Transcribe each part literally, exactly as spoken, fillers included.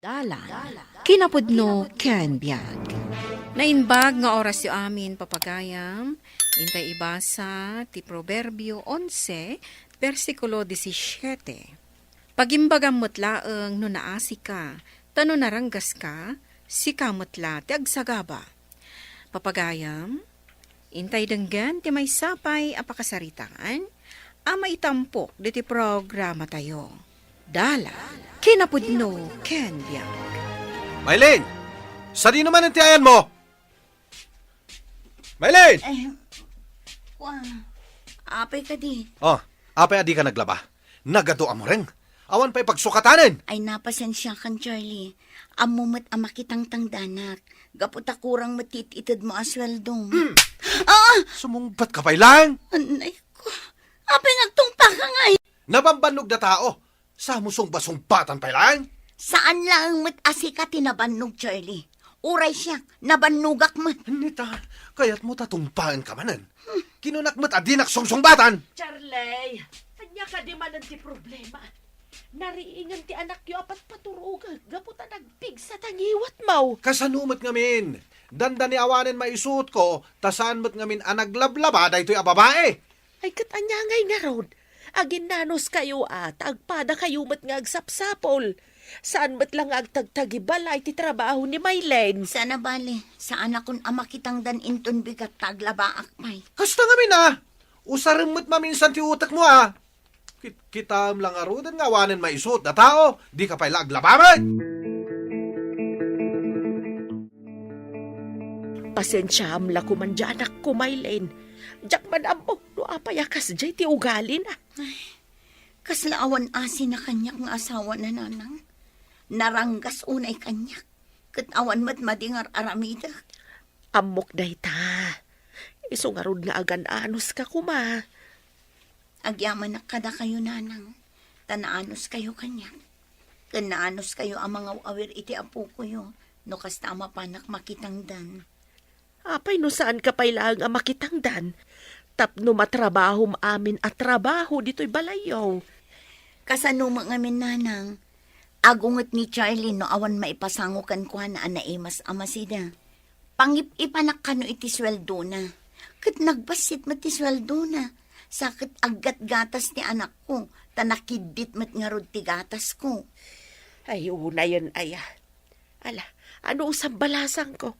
Dalan, kinapudno ken biag. Naimbag nga orasyo amin, papagayam. Intay ibasa ti Proverbio onse, bersikulo disisiete. Pagimbagam met laeng no naasika, ta no naranggaska, sika met la ti agsagaba. Papagayam, intay denggen ti maysa pay a pakasaritaan a maitampok ditoy programatayo. Dalan, kinapudno ken biag. Maylin! Sadino manen ti ayanmo? Maylin! Eh, kua, apay kadi? Oh, apay a dika naglaba? Nagadu a mureng. Awan pay pagsukatanen. Ay, napasensiakan, Charlie. Ammo met a makitangtangdanak. Gapu ta kurang met ti it-itedmo a sueldo. Hmm. Ah! Sumungbat ka pay lang? Anay ko. Apay nga agtungpaka ngay? Nabambannog da tao. Sa mo sungba-sungbatan pay lang? Saan laeng met a sika ti nabannog, Charlie. Uray siak, nabannogak met. Nita, kayatmo ta tungpaen ka manen. Kinunak met a dinak sungsungbatan. Charlie, ania kadi manen ti problema? Nariingen ti anakyo a patpaturogek gapu ta nagpigsa ta ngiwatmo. Kasano met ngamin? Dandani awanen maisuotko, ta saan met ngamin a naglablaba daytoy a babae. Ay, ket ania ngay ngarud? Aginnanuskayo a, ta agpadakayo met nga agsapsapul. Saan met la nga agtagtagibalay ti trabaho ni Maylen. Saan a bale, saanakon a makitangdan inton bigat ta aglabaak pay. Kasta ngamin a, usarem met maminsan ti utekmo a. Kit-, kitaem la ngaruden nga awanen maisuot da tao, dika pay la aglaba met. Pasensiaem la koman diay anakko, Maylen. Diak man ammo no apay a kasdiay ti ugalina. Ay, kasla awan asina kaniak nga asawana, nanang. Naranggas unay kaniak, ket awan met madi nga ar-aramidek. Ammok dayta. Isu ngarud nga agan-anuska koma. Agyamanak kadakayo, nanang, ta naanuskayo kaniak. Ken naanuskayo a mangaw-awir iti apokoyo, no kasta a mapanak makitangdan. Apay no saanka pay laeng a makitangdan? Tapno matrabahom amin a trabaho ditoy balayyo. Kasano met ngamin, nanang? Agunget ni Charlie no awan maipasango kenkuana a naimas a masida. Pangip-ipanak kano iti sueldona. Ket nagbassit met ti sueldona. Sa ket aggatgatas ti anakko, ta nakiddit met ngarud ti gatasko. Ay, unayen aya. Ala, anusam balasangko?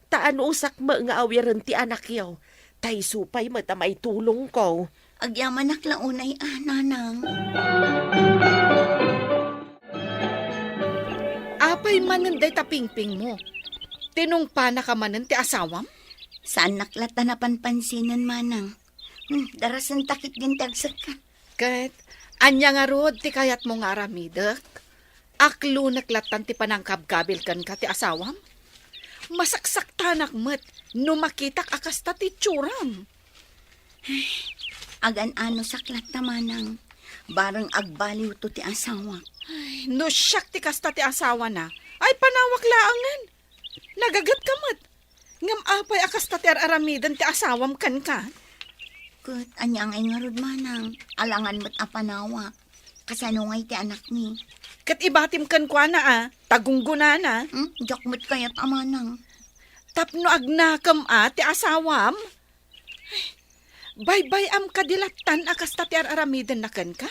Ta anusak met nga awiren ti anakyo. Ta isu pay met a maitulongko. Agyamanak la unay a, nanang. Apay manen dayta pingpingmo? Tinungpanaka manen ti asawam? Saannak latta napanpansinen, manang. Hmm, darasentak ket din ti agsekkan. Ket, ania ngarud ti kayatmo nga aramidek? Aklonek lattan ti panangkabkabil kenka ti asawam? Masaksaktanak met no makitak a kasta ti itsuram. Agan-anusak latta, manang. Bareng agbaliwto ti asawak. Ay, no siak ti kasta ti asawana, ay panawak laengen. Nagagetka met. Ngem apay a kasta ti ar-aramiden ti asawam kenka? Ket ania ngay ngarud, manang? Alangan met a panawak. Kasano ngay ti anakmi? Ket ibatim kenkuana a, ta gunggonana. Hmm? Diak met kayat a, manang. Tapno agnakem a ti asawam? Ay, baybay-am kadi lattan a kasta ti ar-aramidenna kenka?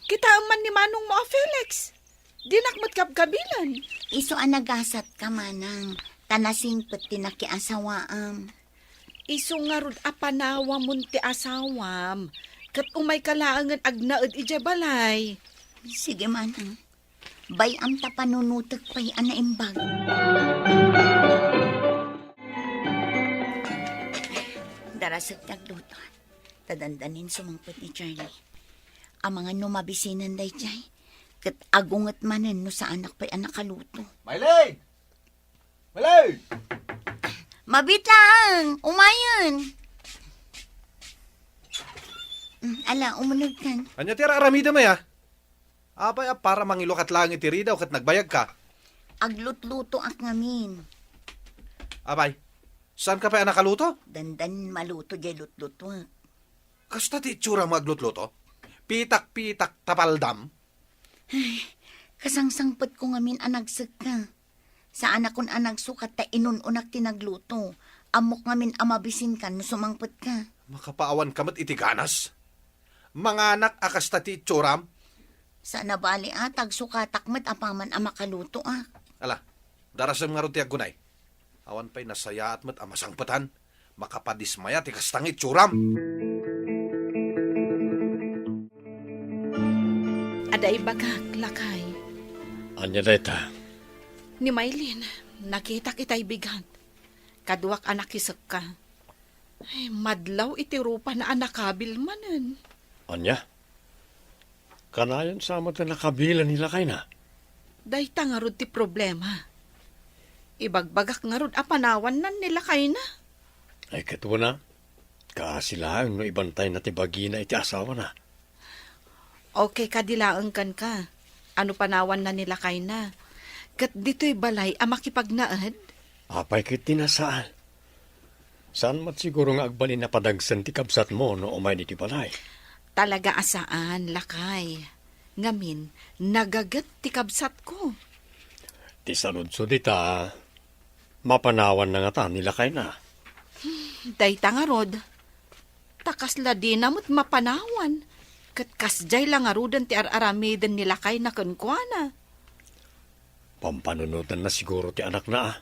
Kitaem man ni manongmo a Felix. Dinak met kabkabilan. Isu a nagasatka, manang, ta nasingpet ti nakiasawaam. Isu ngarud a panawamon ti asawam, ket umayka laengen agnaed idiay balay. Sige, manang. Bay-am ta panunotek pay a naimbag. Darasek ti agluto. Ta dandanin sumangpet ni Charlie. Amangan no mabisinen daydiay, ket agunget manen no saanak pay a nakaluto. Maylin! Maylin! Mabiit laeng, umayen. Mm, ala, umunegkan. Ania ti ar-aramidem aya? Apay a para mangilukat laeng iti ridaw ket nagbayagka? Aglutlutoak ngamin. Apay, saanka pay a nakaluto? Dandan maluto diay lutlutoek. Kasta ti itsuram nga aglutluto? Pitak-pitak tapaldam? Ay, Kasangsangpetko ngamin a nagsekka. Saanakon a nagsukat ta inun-unak ti nagluto. Ammok ngamin a mabisinkan no sumangpetka. Makapaawanka met iti ganas? Manganak a kasta ti itsuram? Saan a bali a, ta agsukatak met apaman a makalutoak. Ala, darasem ngarud ti aggunay. Awan pay nasayaat met a masangpetan. Makapadismaya ti kasta nga itsuram. Adda ibagak, lakay. Ania dayta? Ni Maylin, nakitak itay bigat. Kaduak a nakisekka. Ay, madlaw iti rupana a nakabil manen. Ania? Kanayon sa met a nakabilan ni lakayna? Dayta ngarud ti problema. Ibagbagak ngarud a panawannan ni lakayna. Ay, ket wen a, kaasi laeng no ibantayna ti bagina iti asawana. Okay kadi laeng kenka a no panawanna ni lakayna, ket ditoy balay a makipagnaed? Apay ket ti nasaan? Saan met siguro nga agbalin a padagsen ti kabsatmo no umay ditoy balay? Talaga a saan, lakay. Ngamin, nagaget ti kabsatko. Ti saludsod ita, mapanawanna ngata ni lakayna? Dayta ngarud, ta kasla dina met mapanawan, ket kasdiay la ngaruden ti ar-aramiden ni lakayna kenkuana. Pampanunotenna siguro ti anakna, a.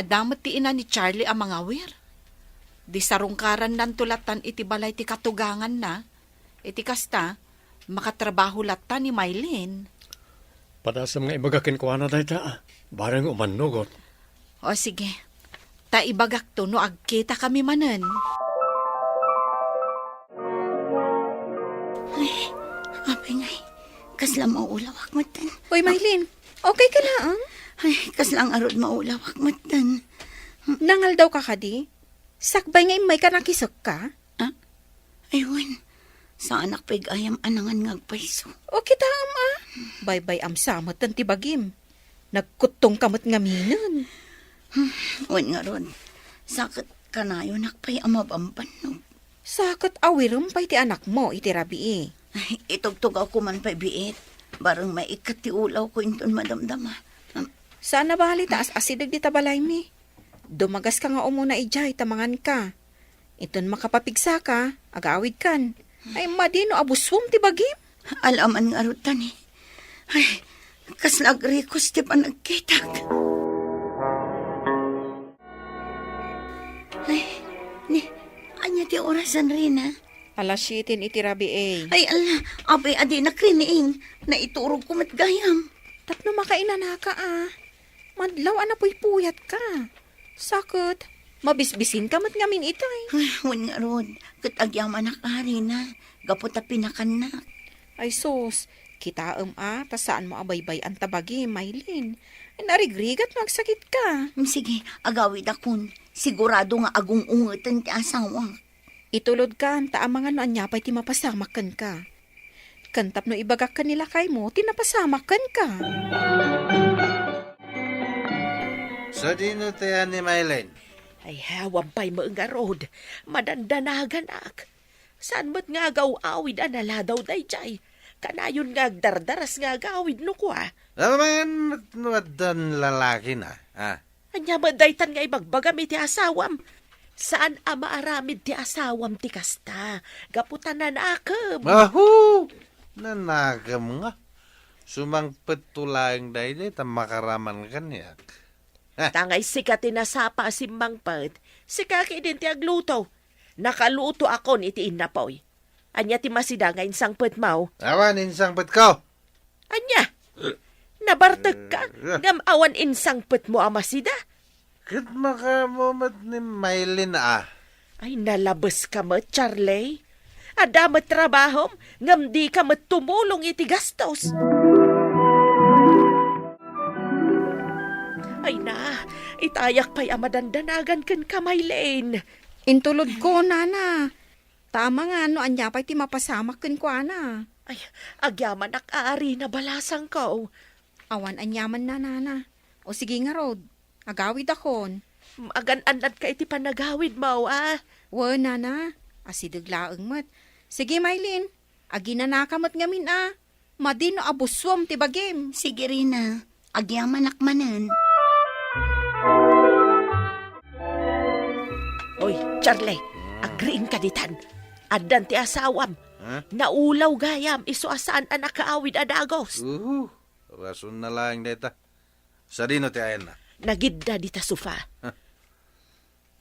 Adda met ti ina ni Charlie a mangawir. Di sarungkarannanto lattan iti balay ti katuganganna. Iti kasta, makatrabaho latta ni Maylin. Padasem nga ibaga kenkuana dayta, a. Bareng umannugot. O, sige. Ta ibagakto no agkitakami manen. Ay, apay ngay, kasla maulawak metten. Uy, Maylin, okay ka na, ah? Ay, kasla ngarud maulawak metten. Nangaldawka kadi? Sakbay nga immayka nakisekka? Ah? Ay, wen. Saanak pay gayam a nangan nga agpayso. O, kitaem, a. Baybay-am sa metten ti bagim. Nagkuttongka met ngaminen. Hmm, wen ngarud. Sa ket kanayonak pay a mabambannog. Sa ket awirem pay ti anakmo iti rabii. Ay, itugtugawko man pay biit. Bareng maikkat ti ulawko inton madamdama. Am- Saan a bali ta as-asideg dita balaymi. Dumagaska nga umuna idiay ta manganka. Inton makapapigsaka, agawidkan. Ay, madi no abusuam ti bagim. Alaman ngarud ta ni. Ay, kasla agrikos ti panagkitak. Ay, ni, ania ti orasan, Rina? Alas siete iti rabii. Ay, ala, apay a dinak riing. Naiturogko met gayam. Tapno makainanaka, a. Madlaw a napuypuyatka. Sa ket, mabisbisinka met ngamin itay. Ay, wen ngarud, ket agyamanak a, Rina, gapu ta pinakannak. Ay sus, kitaem a, ta saanmo a baybay-an ta bagim, Maylin. Narigrigat no agsakitka. Mm, sige, agawidakon. Sigurado nga agung-ungeten ti asawak. Itulodkan ta amangan no ania pay ti mapasamak kenka. Ken tapno ibagak ken ni lakaymo ti napasamak kenka. Sadino ti ni Maylin? Ay, awan pay met ngarud. Madandanaganak. Saan met nga agaw-awid a naladaw daydiay? Kanayon nga agdardaras nga agawid no kua. Awan met no addan lalakina, a? Ania met daytan nga ibagbagam iti asawam? Saan a maaramid ti asawam ti kasta, gapu ta nanakem. Ahu! Nanakem nga. Sumangpetto laeng daydiay ta makaraman kaniak. Heh. Ta ngay sika ti nasapa a simmangpet, sika ketdin ti agluto. Nakalutoakon iti innapoy. Ania ti masida nga insangpetmo? Awan insangpetko. Ania? Nabartekka ngem awan insangpetmo a masida? Ket makaammo met ni Maylin a. Ay, nalabeska met, Charlie. Adda met trabahom ngem dika met tumulong iti gastos. Ay na, itayak pay a madandanagan kenka, Maylin. Intulodko, nana. Ta amangan no ania pay ti mapasamak kenkuana. Ay, agyamanak a Rina, balasangko. Awan aniamanna, nana. O sige ngarud, agawidakon. Agan-annadka iti panagawidmo, a? Wen, nana. Asideg laeng met. Sige, Maylin. Aginanaka met ngamin, a. Madi no abusuam ti bagim. Sige, Rina. Agyamanak manen. Oy, Charlie, agriingka ditan. Addan ti asawam. Ha? Naulaw gayam, isu a saan a nakaawid a dagus. Uhu, rason na laeng dayta. Sadino ti ayanna? Nagidda dita sofa. Huh.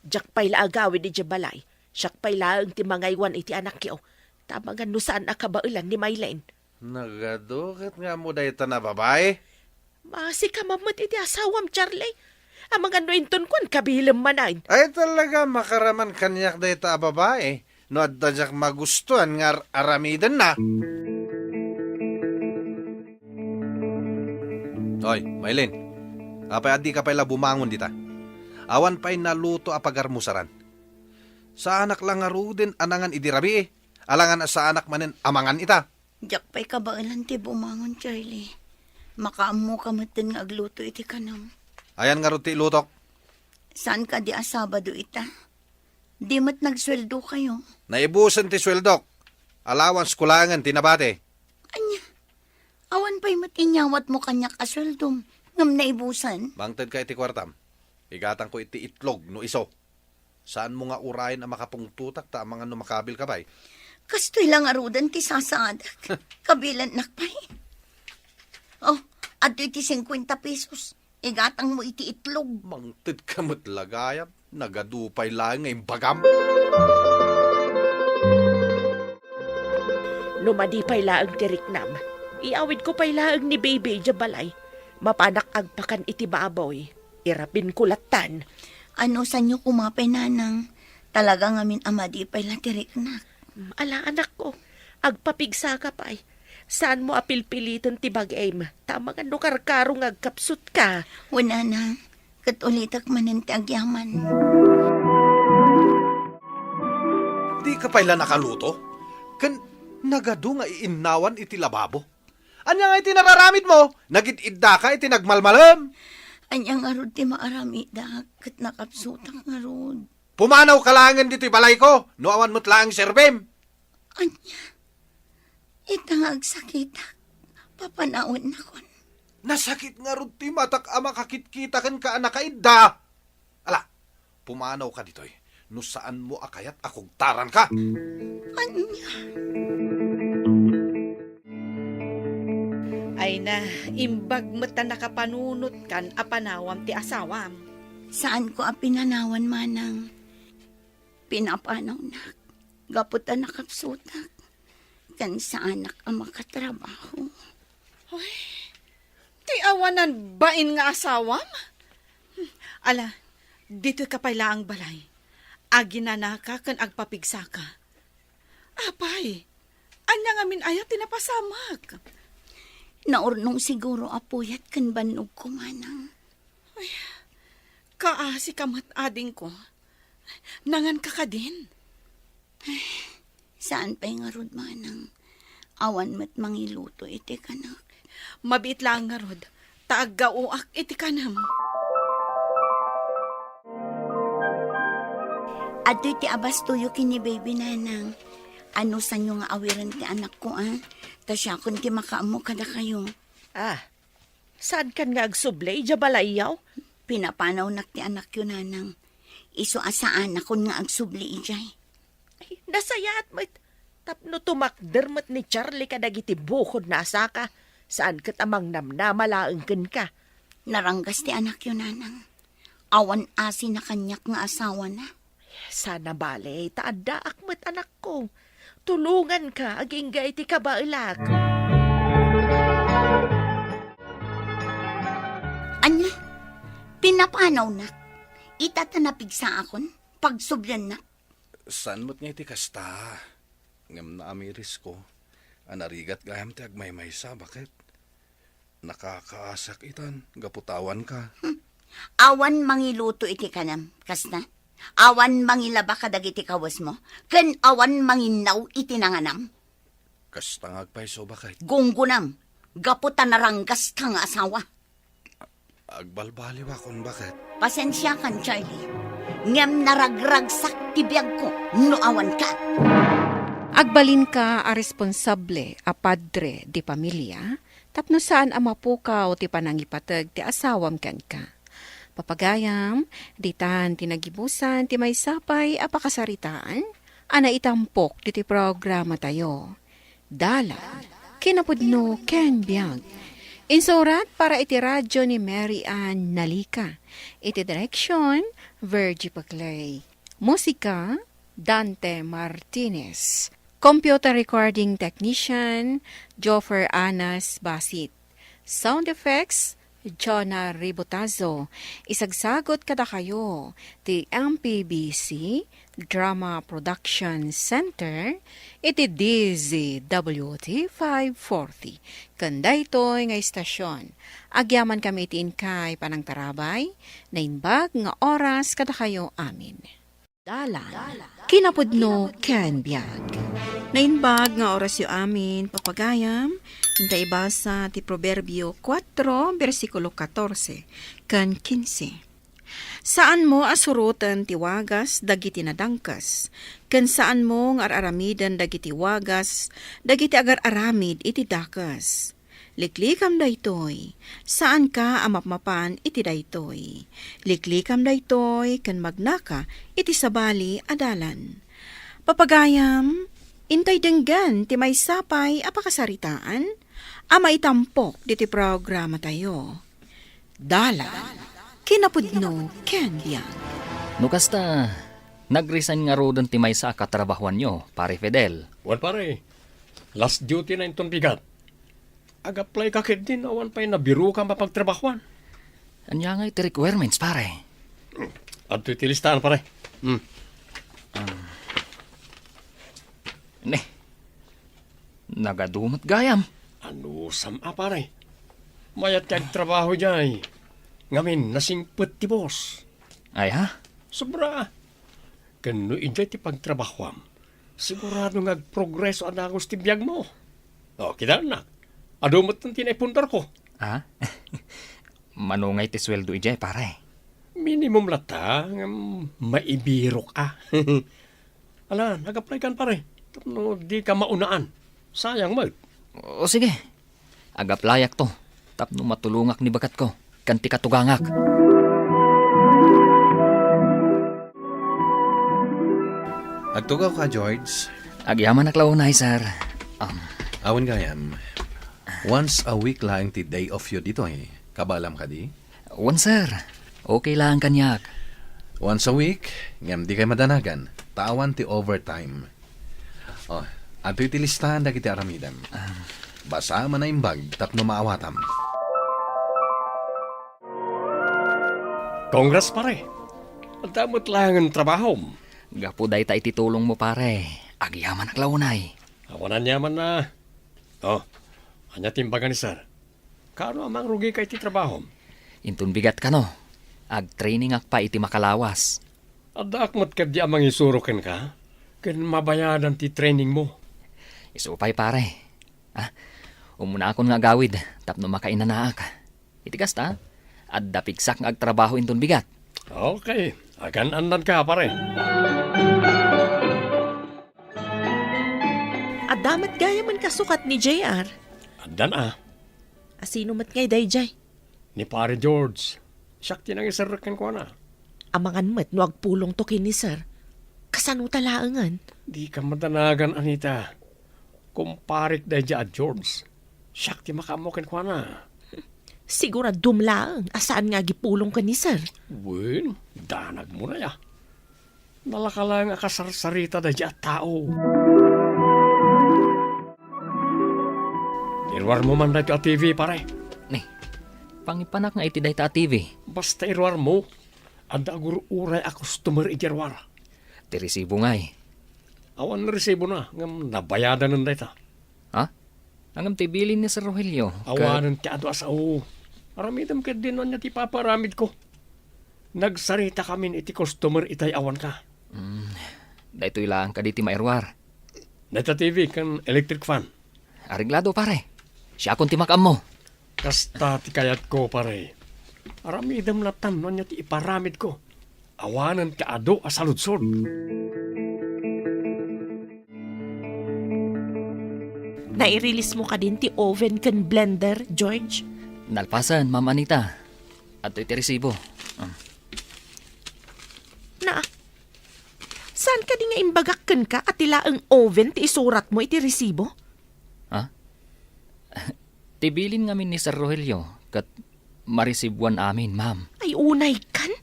Diak pay la agawid idiay balay. Siak pay laeng ti mangaywan iti anakyo. Ta amangan no saan a kabaelan ni Maylin. Nagadu ket nga ammo dayta a babai? Masikamam met iti asawam, Charlie. Amangan no inton kuan, kabilem manen. Ay, talaga, makaraman kaniak dayta a babai. No adda diak magustuhan nga ar-, aramidenna. Oy, Maylin, apay a dika pay la bumangon dita? Awan pay naluto a pagarmusaran. Saanak la ngaruden a nangan idi rabii, alangan a saanak manen a mangan ita. Diak pay kabaelan ti bumangon, Charlie. Makaammoka metten nga agluto iti kanam. Ayan ngarud ti ilutok? Saan kadi a Sabado ita? Di met nagsueldokayo. Naibusen ti sueldok. Allowance ko laengen ti nabati. Ania? Awan pay met inyawatmo kaniak a sueldom, ngem naibusen? Mangtedka iti kuartam. Igatangko iti itlog no isu. Saanmo nga urayen a makapungtotak ta amangan no makabilka pay. Kastoy la ngaruden ti sasaadak. Kabilannak pay. Oh, adtoy ti singkuenta pesos. Igatangmo iti itlog. Mangtedka met la gayam. Nagadu pay laeng nga imbagam. No madi pay laeng ti riknam, iawidko pay laeng ni Baby idiay balay. Mapanak agpakan iti baboy. Irapinko lattan. Anusanyo koma pay, Nanang? Talaga ngamin a madi pay la ti riknak. Ala, anakko, agpapigsaka pay. Saanmo a pilpiliten ti bagim, ta amangan no karkaro nga agkapsutka. Wen, Nanang, ket ulitek manen ti agyaman. Dika pay la nakaluto? Ken nagadu nga iinnawan iti lababo? Ania nga iti nararamidmo? Nagid-iddaka iti nagmalmalem? Ania ngarud ti maaramidak ket nakapsutak ngarud? Pumanawka laengen ditoy balayko, no awan met laeng serbim. Ania? Ita nga agsakitak, papanawennakon. Nasakit ngarud ti matak a makakitkitak kenka a nakaidda. Ala, pumanawka ditoy, no saanmo a kayat a kugtaranka. Ania? Ay na, imbag met ta nakapanunotkan a panawam ti asawam. Saanko a pinanawan, Manang. Pinapanawnak gapu ta nakapsutak ken saanak a makatrabaho. Ay, ti awanan bain nga asawam? Ala, ditoyka pay laeng balay. Aginanaka ken agpapigsaka. Apay, ania ngamin aya ti napasamak? Naurnong siguro a puyat ken bannogko, Manang. Ay, kaasika met, adingko. Nanganka kadin? Saan pay ngarud, Manang. Awan met mangiluto iti kanak. Mabiit laeng ngarud, ta aggaoak iti kanem. Adtoy ti abastoyo ken ni Baby, Nanang. Anusanyo nga awiren ti anakko, a? Ta siakon ti makaammo kadakayo. Ah, saankan nga agsubli idiay balayyo? Pinapanawnak ti anakyo, Nanang. Isu a saanakon nga agsubli idiay. Ay, nasayaat met. Tapno tumakder met ni Charlie kadagiti bukodna a saka, saan ket a mangnamnama laeng kenka. Naranggas ti anakyo, Nanang. Awan asina kaniak nga asawana. Sana bale, ta addaak met, anakko. Tulonganka agingga iti kabaelak. Ania? Pinapanawnak? Ita ta napigsaakon? Pagsubliannak? Saan met nga iti kasta? Ngem naamirisko a narigat gayam ti agmaymaysa, baket. Nakakaasak itan, gapu ta awanka. Hmm. Awan mangiluto iti kanem, kasta? Awan mangilaba kadagiti kawesmo, ken awan manginnaw iti nanganam. Kasta nga agpayso, baket. Gunggonam, gapu ta naranggaska nga asawa. Agbalbaliw akon, baket. Pasensiakan, Charlie. Ngem naragragsak ti biagko no awanka. Agbalinka a responsable a padre de pamilia tapno saan a mapukaw ti panangipateg ti asawam kenka. Papagayam, ditan ti nagibusan ti maysa pay a pakasaritaan a naitampok ditoy programatayo. Dalan, kinapudno ken biag. Insurat para iti radyo ni Mary Ann Nalica. Iti direksyon, Virgie Paclay. Musika, Dante Martinez. Computer recording technician, Joffer Anas Basit. Sound effects, Jonah Ribotazo. Isagsagot kadakayo ti M P B C Drama Production Center iti D Z W T five forty. Ken daytoy nga istasyon, agyamankami iti inkay panangtarabay, naimbag nga oras kadakayo amin. Dalan, kinapudno ken biag. Naimbag nga orasyo amin, papagayam, inta ibasa ti Proverbio kuatro, bersikulo katorse ken kinse. Saanmo a suroten ti wagas dagiti nadangkes, ken saanmo nga ar-aramiden dagiti wagas dagiti agar-aramid iti dakes. Liklikam daytoy, saanka a mapmapan iti daytoy. Liklikam daytoy ken magnaka iti sabali a dalan. Papagayam, intay denggen ti maysa pay a pakasaritaan a maitampok ditoy programatayo. Dalan, kinapudno ken biag. No kasta, nag-resign ngaruden ti maysa a katrabahoanyo, Pare Fidel? Wen, pare. Last duty na inton bigat. Ag-apply ka ketdi no awan pay nabirokam a pagtrabahoan. Ania ngay ti requirements, pare? Adtoy ti listaan, pare. Hmm. Um, ne, nagadu met gayam. Anusam a, pare? Mayat ti agtrabaho idiay. Ngamin, nasingpet ti boss. Ay, ha? Sobra. Ken no idiay ti pagtrabahoam, sigurado nga agprogreso a dagus ti biagmo. O, kitaennak. Adu met ti naipundarko. Ah? Mano ngay ti sueldo idiay, pare? Minimum latta, ngem maibirok a. Ala, nag-apply kan, pare. Tapno dika maunaan. Sayang met. O, sige. Ag-applyakto tapno matulongak ni baketko ken ti katugangak. Agtugawka, George? Agyamanak la unay, sir. Um, Awan gayam. Once a week laeng ti day off yo ditoy. Kabaelam kadi? Wen, sir. Okay laeng kaniak. Once a week, ngem dikay madanagan, ta awan ti overtime. O, adtoy ti listaan dagiti aramidem. Ah. Basaem a naimbag tapno maawatam. Congrats, pare. Adda met laengen trabahom. Gapu dayta iti tulongmo, pare, agyamanak la unay. Awan aniamanna. O, ania ti imbaga ni sir? Kaano a mangrugika iti trabahom? Inton bigat kano, agtrainingak pay iti makalawas. Addaak met ketdi a mangisuro kenka, ken mabayadan ti trainingmo. Isu pay, pare. Ah, umunakon nga agawid tapno makainanaak. Iti kasta, adda pigsak nga agtrabaho inton bigat. Okay, agan-annadka, pare. Adda met gayamen kasukat ni J R. Addan a. A sino met ngay daydiay? Ni Pare George. Siak ti nangiserrek kenkuana. Amangan met no agpulongto ken ni Sir. Kasano ta laengen? Dika madanagan, Anita. Kumparek daydiay a George. Siak ti makaammo kenkuana. Siguradom laeng a saan nga agipulong ken ni Sir. Wen, danagmo na ya. Nalaka laeng a kasarsarita daydiay a tao. Iruarmo man daytoy a T V, pare. Ni, pangipanak nga iti dayta a T V. Basta iruarmo, adda agur-uray a customer iti iruar. Ti resibo ngay? Awan resibona, ngem nabayadanen dayta. Ha? Ngem ti bilin ni Sir Rogelio, ket awanen ti adu a sao. Aramidem ketdi no ania ti ipapaaramidko. Nagsaritakamin iti customer itay awanka. Mm, daytoy laeng kadi ti mairuar? Dayta T V ken electric fan. Areglado, pare. Siakon ti makaammo. Kasta ti kayatko, pare. Aramidem latta no ania ti iparamidko. Awanen ti adu a saludsod. Nairilismo kadin ti oven ken blender, George? Nalpasen, Ma'am Anita. Adtoy ti resibo. Ah. Na, saan kadi nga imbagak kenka a ti laeng oven ti isuratmo iti resibo? Ha? Ti bilin ngamin ni Sir Rogelio, ket maresibuan amin, ma'am. Ay, unay kan?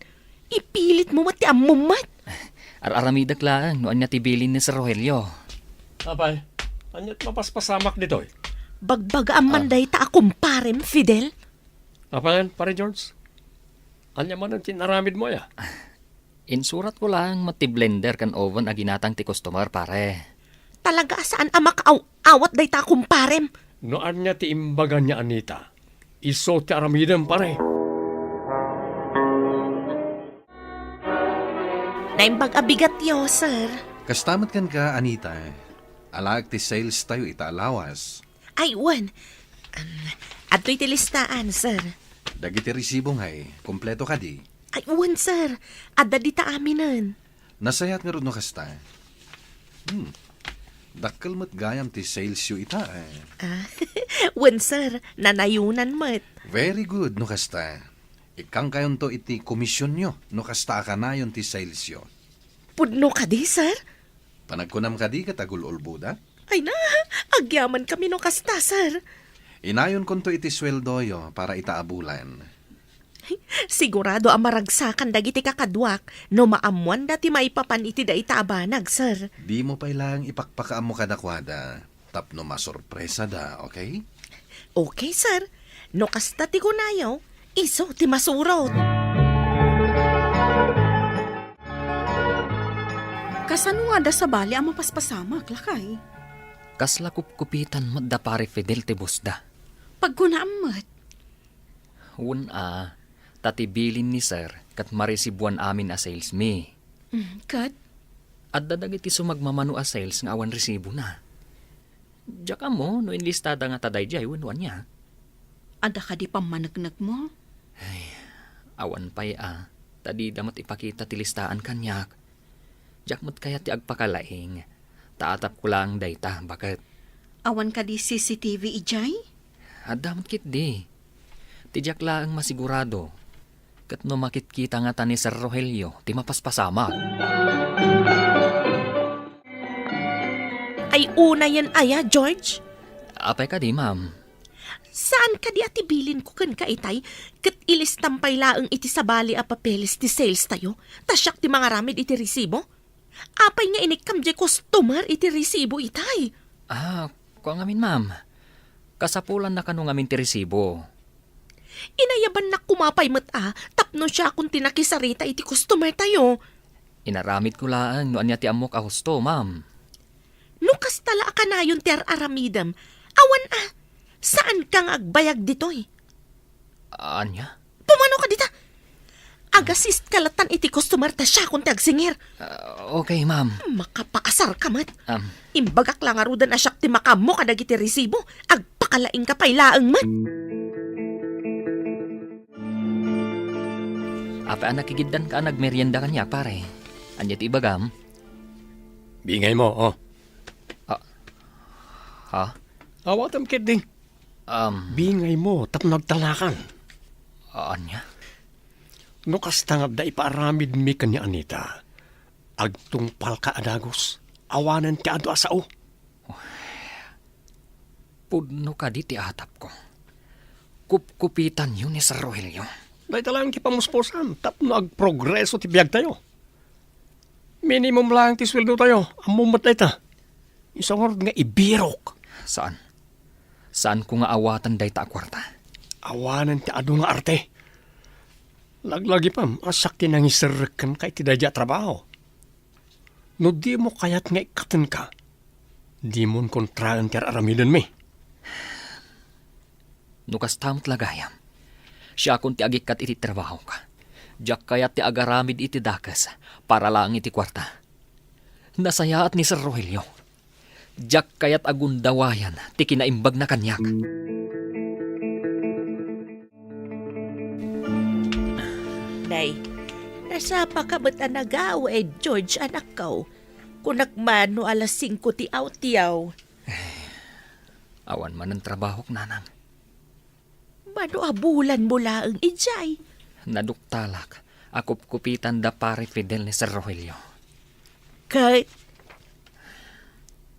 Ipilitmo met ti ammom met. Ar-aramidek laeng no ania ti bilin ni Sir Rogelio. Apay, ania't mapaspasamak ditoy? Bagbagaam man Ah. dayta a kumparem, Fidel. Apay, Pare George? Ania manen ti inaramidmo, aya? Insuratko laeng met ti blender ken oven a ginatang ti customer, pare. Talaga a saan a makaaw-awat dayta a kumparem. No ania ti imbaga ni Anita, isu ti aramidem, pare. Naimbag a bigatyo, sir. Kasta met kenka, Anita. Alaek ti sales tayo ita a lawas. Ay, wen. Um, adtoy ti listaan, sir. Dagiti resibo ngay, kompleto kadi? Ay, wen, sir. Adda dita aminen. Nasayaat ngarud no kasta. Hmm. Dakkel met gayam ti salesyo ita, eh. Ah, wen, sir. Nanayonan met. Very good no kasta. Ikkangkayonto iti komisionyo no kasta a kanayon ti salesyo. Pudno kadi, sir? Panagkunam kadi ket agul-ulbodak? Ay na, agyamankami no kasta, sir. Inayonkonto iti sueldoyo para ita a bulan. Sigurado a maragsakan dagiti kakaduak no maammoanda ti maipapan iti dayta a banag, sir. Dimo pay laeng ipakpakaammo kadakuada tapno masorpresada, okay? Okay, sir. No kasta ti kunayo, isu ti masurot. Kasano nga adda sabali a mapaspasamak, lakay? Kasla kupkupitan met da Pare Fidel ti busda. Pagkunaam met. Wen a, ta ti bilin ni Sir ket maresibuan amin a sales mi. Mm, ket? Adda dagiti sumagmamano a sales nga awan resibona. Diak ammo no inlistada ngata daydiay wenno ania. Adda kadi pammaneknekmo? Ay, awan pay a, ta dida met ipakita ti listaan kaniak. Diak met kayat ti agpakalaing, ta atapko laeng dayta, baket. Awan kadi C C T V idiay? Adda met ketdi. Ti diak laeng masigurado, ket no makitkita ngata ni Sir Rogelio ti mapaspasamak. Ay, unayen aya, George? Apay kadi, ma'am? Saan kadi a ti bilinko kenka itay, ket ilistam pay laeng iti sabali a papeles ti sales tayo, ta siak ti mangaramid iti resibo? Apay nga inikkam diay customer iti resibo itay? Ah, kua ngamin, ma'am. Kasapulanna kano ngamin ti resibo. Inayabannak koma pay met a tapno siakon ti nakisarita iti customer tayo. Inaramidko laeng no ania ti ammok a husto, ma'am. No kasta la a kanayon ti ar-aramidem, awan a, saanka nga agbayag ditoy. Ania? Pumanoka dita. Agasistka latan iti customer ta siakon ti agsingir. Ah, okay, ma'am. Makapaasarka met. Um, Imbagak la ngaruden a siak ti makaammo kadagiti resibo. Agpakalaingka pay laeng met. Apay a nakigiddanka a nagmerienda kaniak, pare? Ania ti ibagam? Bingaymo, oh. Ah, ha? Awatem ketdi. Um, Bingaymo tapno agtalakan. Ania? No kasta nga adda ipaaramidmi ken ni Anita, agtungpalka a dagus. Awanen ti adu a sao. Pudno kadi ti atapko. Kupkupitanyo ni Sir Rogelio. Dayta laeng ti pamuspusan tapno agprogreso ti biagtayo. Minimum laeng ti sueldotayo. Ammom met dayta. Isu ngarud nga ibirok. Saan? Saanko nga awaten dayta a kuarta? Awanen ti adu nga arte. Laglagipem a siak ti nangiserrek kenka iti daydiay a trabaho. No dimo kayat nga ikkatenka, dimon kontraen ti ar-aramidenmi. No kasta met la gayam, siakon ti agikkat iti trabahok. Diak kayat ti agaramid iti dakes para laeng iti kuarta. Nasayaat ni Sir Rogelio. Diak kayat a gundawayan ti kinaimbagna kaniak. Nay, nasapaka met a nagaw, eh, George, anakko. Kunak man no alas singko ti awtiaw. Awan manen trabahok, nanang. Mano a bulanmo laeng idiay? Naduktalak a kupkupitan da Pare Fidel ni Sir Rogelio. Ket?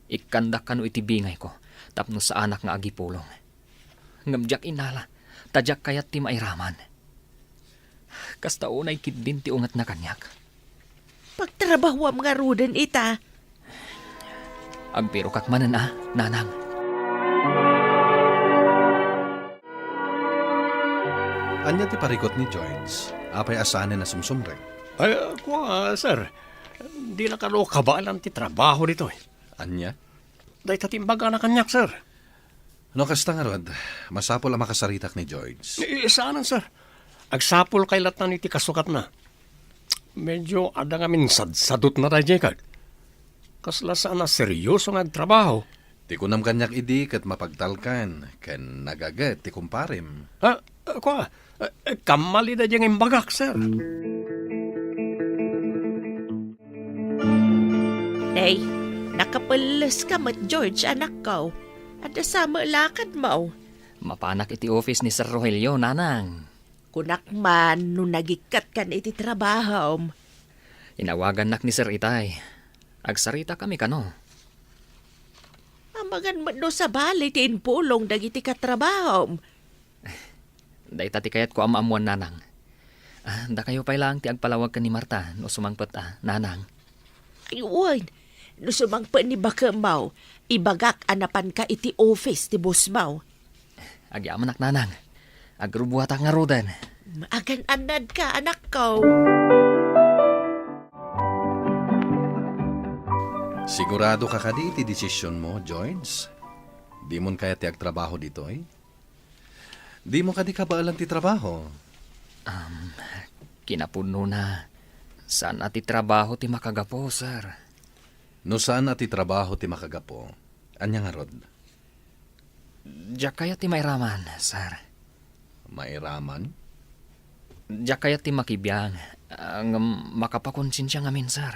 Ikkandak kano iti bingayko tapno saanak nga agipulong. Ngem diak inala, ta diak kayat ti mairaman. Kasta unay ketdin ti ungetna kaniak. Pagtrabahuam ngaruden ita. Agbirokak manen a, nanang. Ania ti parikut ni George? Apay a saanen a sumsumrek? Ay, kua, sir. Di na kano kabaelan ti trabaho ditoy. Ania? Dayta ti imbagana kaniak, sir. No kasta ngarud, masapul a makasaritak ni George. Eh, saanen, sir. Agsapul kay lattan iti kasukatna. Medyo adda ngamin sadsadutna daydiay, kad. Kasla saan a seryoso nga agtrabaho. Ti kunam kaniak idi ket mapagtalkan ken nagaget ti kumparem. Ah, ah, kua, ah, eh, kammali daydiay nga imbagak, sir. Nay, nakapelles ka met, George, anakko. Adda sa met lakadmo. Mapanak iti office ni Sir Rogelio, nanang. Kunak man no nagikkat kan iti trabahom. Inawagannak ni Sir itay. Agsaritakami kano. Amangan met no sabali ti impulong dagiti katrabahom. Dayta ti kayatko a maammuan, nanang. Ah, dakayo pay laeng ti agpalawag ken ni Marta no sumangpet a, nanang. Ay, wen. No sumangpet ni bakemmo, ibagak a napanka iti office ti bossmo. Agyamanak, nanang. Agrubuatak ngaruden. Agan-annadka, anakko. Sigurado ka kadi iti desisionmo, George? Dimon kayat ti agtrabaho ditoy? Dimo kadi kabaelan ti trabaho? Um, kinapudnona, saan a ti trabaho ti makagapu, sir. No saan a ti trabaho ti makagapu, ania ngarud? Diak kayat ti mairaman, sir. Mairaman? Diak kayat ti makibiang, ah, ngem makapakonsensia ngamin, sir.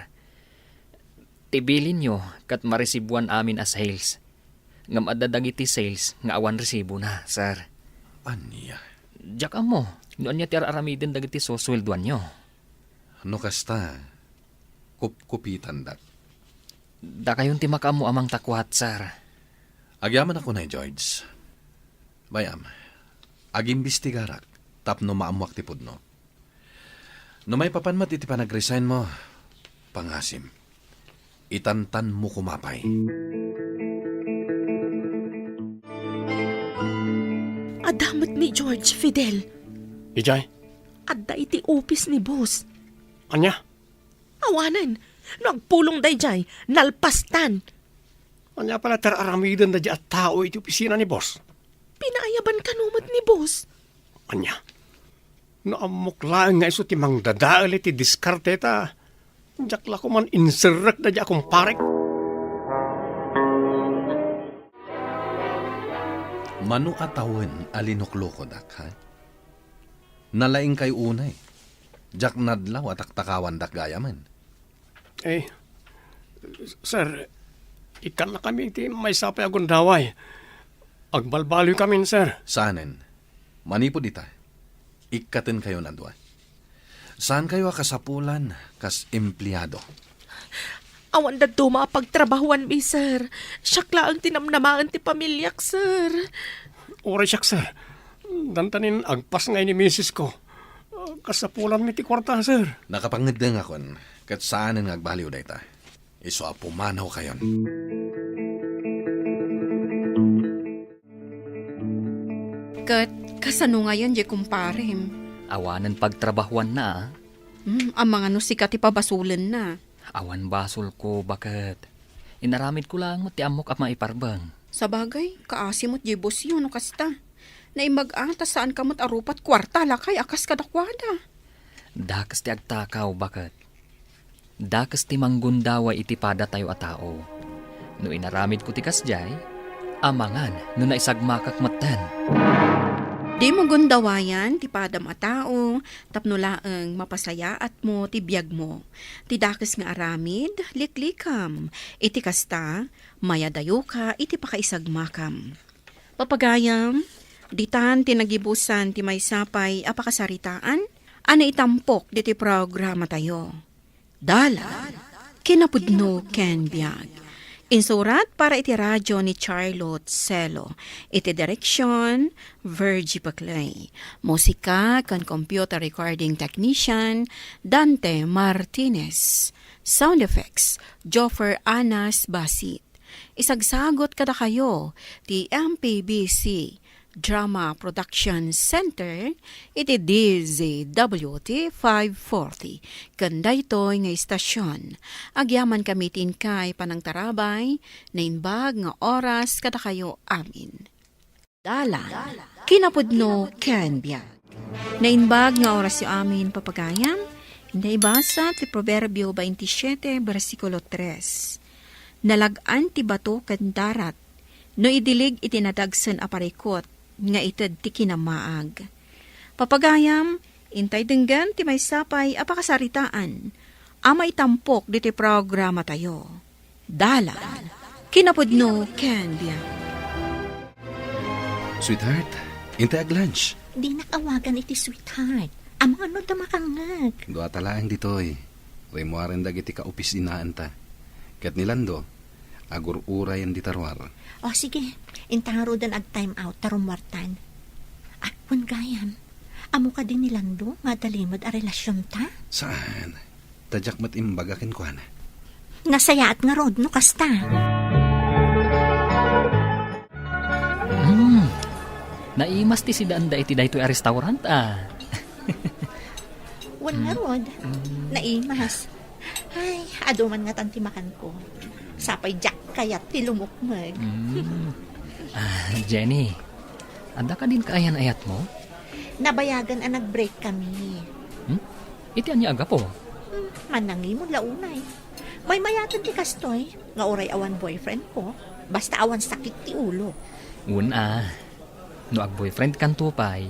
Ti bilinyo ket maresibuan amin a sales. Ngem adda dagiti sales nga awan resibona, sir. Ania? Diak ammo no ania ti ar-aramiden dagiti susueldoanyo. No kasta, kupkupitandak. Dakayon ti makaammo a mangtakuat, sir. Agyamanak unay, George. Bay-am, agimbestigarak tapno maammoak ti pudno. No maipapan met iti panag-resignmo, pangasim, itantanmo koma pay. Adda met ni George, Fidel. Idiay? Adda iti office ni boss. Ania? Awanen, no agpulong daydiay, nalpastan. Ania pay la ti ar-aramiden daydiay a tao iti opisina ni boss? Pinaayaban kano met ni boss. Ania? No ammok laeng nga isu ti mangdadael iti diskarte ta, diak la koman inserrek daydiay a kumparek. Mano a tawen a linuklokodak, ha? Nalaingkayo unay. Diak nadlaw a taktakawandak gayamen. Eh, sir, ikkannakami iti maysa pay a gundaway. Agbalbaliwkamin, sir. Saanen. Manipud ita, ikkatenkayon a dua. Saankayo a kasapulan kas empleado. Awan dadduma a pagtrabahuanmi, sir. Siak laeng ti namnamaen ti pamiliak, sir. Uray siak, sir. Dandanin agpasngay ni misisko. Kasapulanmi ti kuarta, sir. Nakapangeddengakon, ket saanen nga agbaliw dayta. Isu a pumanawkayon. Ket kasano ngayen diay kumparem? Awanen pagtrabahuanna, a. Hmm, amangan no sika ti pabasolenna. Awan basolko, baket. Inaramidko laeng met ti ammok a maiparbeng. Sabagay, kaasi met diay bossyo no kasta. Naimbag a ta saanka met a rupat kuarta lakay a kas kadakuada. Dakes ti agtakaw, baket. Dakes ti manggundaway iti padatayo a tao. No inaramidko ti kasdiay, amangan no naisagmakak metten. Dimo gundawayan ti padam a tao tapno laeng mapasayaatmo ti biagmo. Ti dakes nga aramid, liklikam. Iti kasta, mayadayoka iti pakaisagmakam. Pagayam, ditan ti nagibusan ti maysa pay a pakasaritaan a naitampok ditoy programatayo. Dalan, kinapudno ken biag. Insurat para iti radyo ni Charlotte Celo. Iti direksyon, Virgie Paclay. Musika ken computer recording technician, Dante Martinez. Sound effects, Joffer Anas Basit. Isagsagot kadakayo ti M P B C Drama Production Center iti D Z W T five forty ken daytoy nga istasyon. Agyaman kami ti inkay panangtarabay, naimbag nga oras kadakayo amin. Dalan, kinapudno ken biag. Naimbag nga orasyo amin, papagayam, inda ibasa ti Proverbio twenty-siete, bersikulo tres. Nalag-an ti bato ken darat, no idilig iti nadagsen a parikut nga ited ti kinamaag. Papagayam, intay denggen ti maysa pay a pakasaritaan a maitampok ditoy programatayo. Dalan, kinapudno ken biag. Sweetheart, intay ag-lunch. Dinak awagan iti sweetheart. Amangan no adda makangngeg. Duata laeng ditoy. Rimmuaren dagiti kaopisinaanta. Ket ni Lando, agur-urayen dita ruar. O, sige. Inta ngaruden ag-time out ta rummuartan. Ah, wen gayam. Ammo kadi ni Lando nga adda limed a relasionta? Saan? Ta diak met imbaga kenkuana. Nasayaat ngarud no kasta. Hmm. Naimas ti sidaanda iti daytoy a restaurant, ah. Wen ngarud, naimas. Ay, adu man ngatan ti makanko. Sapay diak kayat ti lumukmeg. Hmm. Ah, Jenny, adda kadin kaayan-ayatmo? Nabayagan a nag-break kami. Hmm? Iti ania a gapu? Hmm, mannangimon la unay. Maymayaten ti kastoy, nga uray awan boyfriend ko, basta awan sakit ti ulo. Wen a, no ag-boyfriend kanto pay,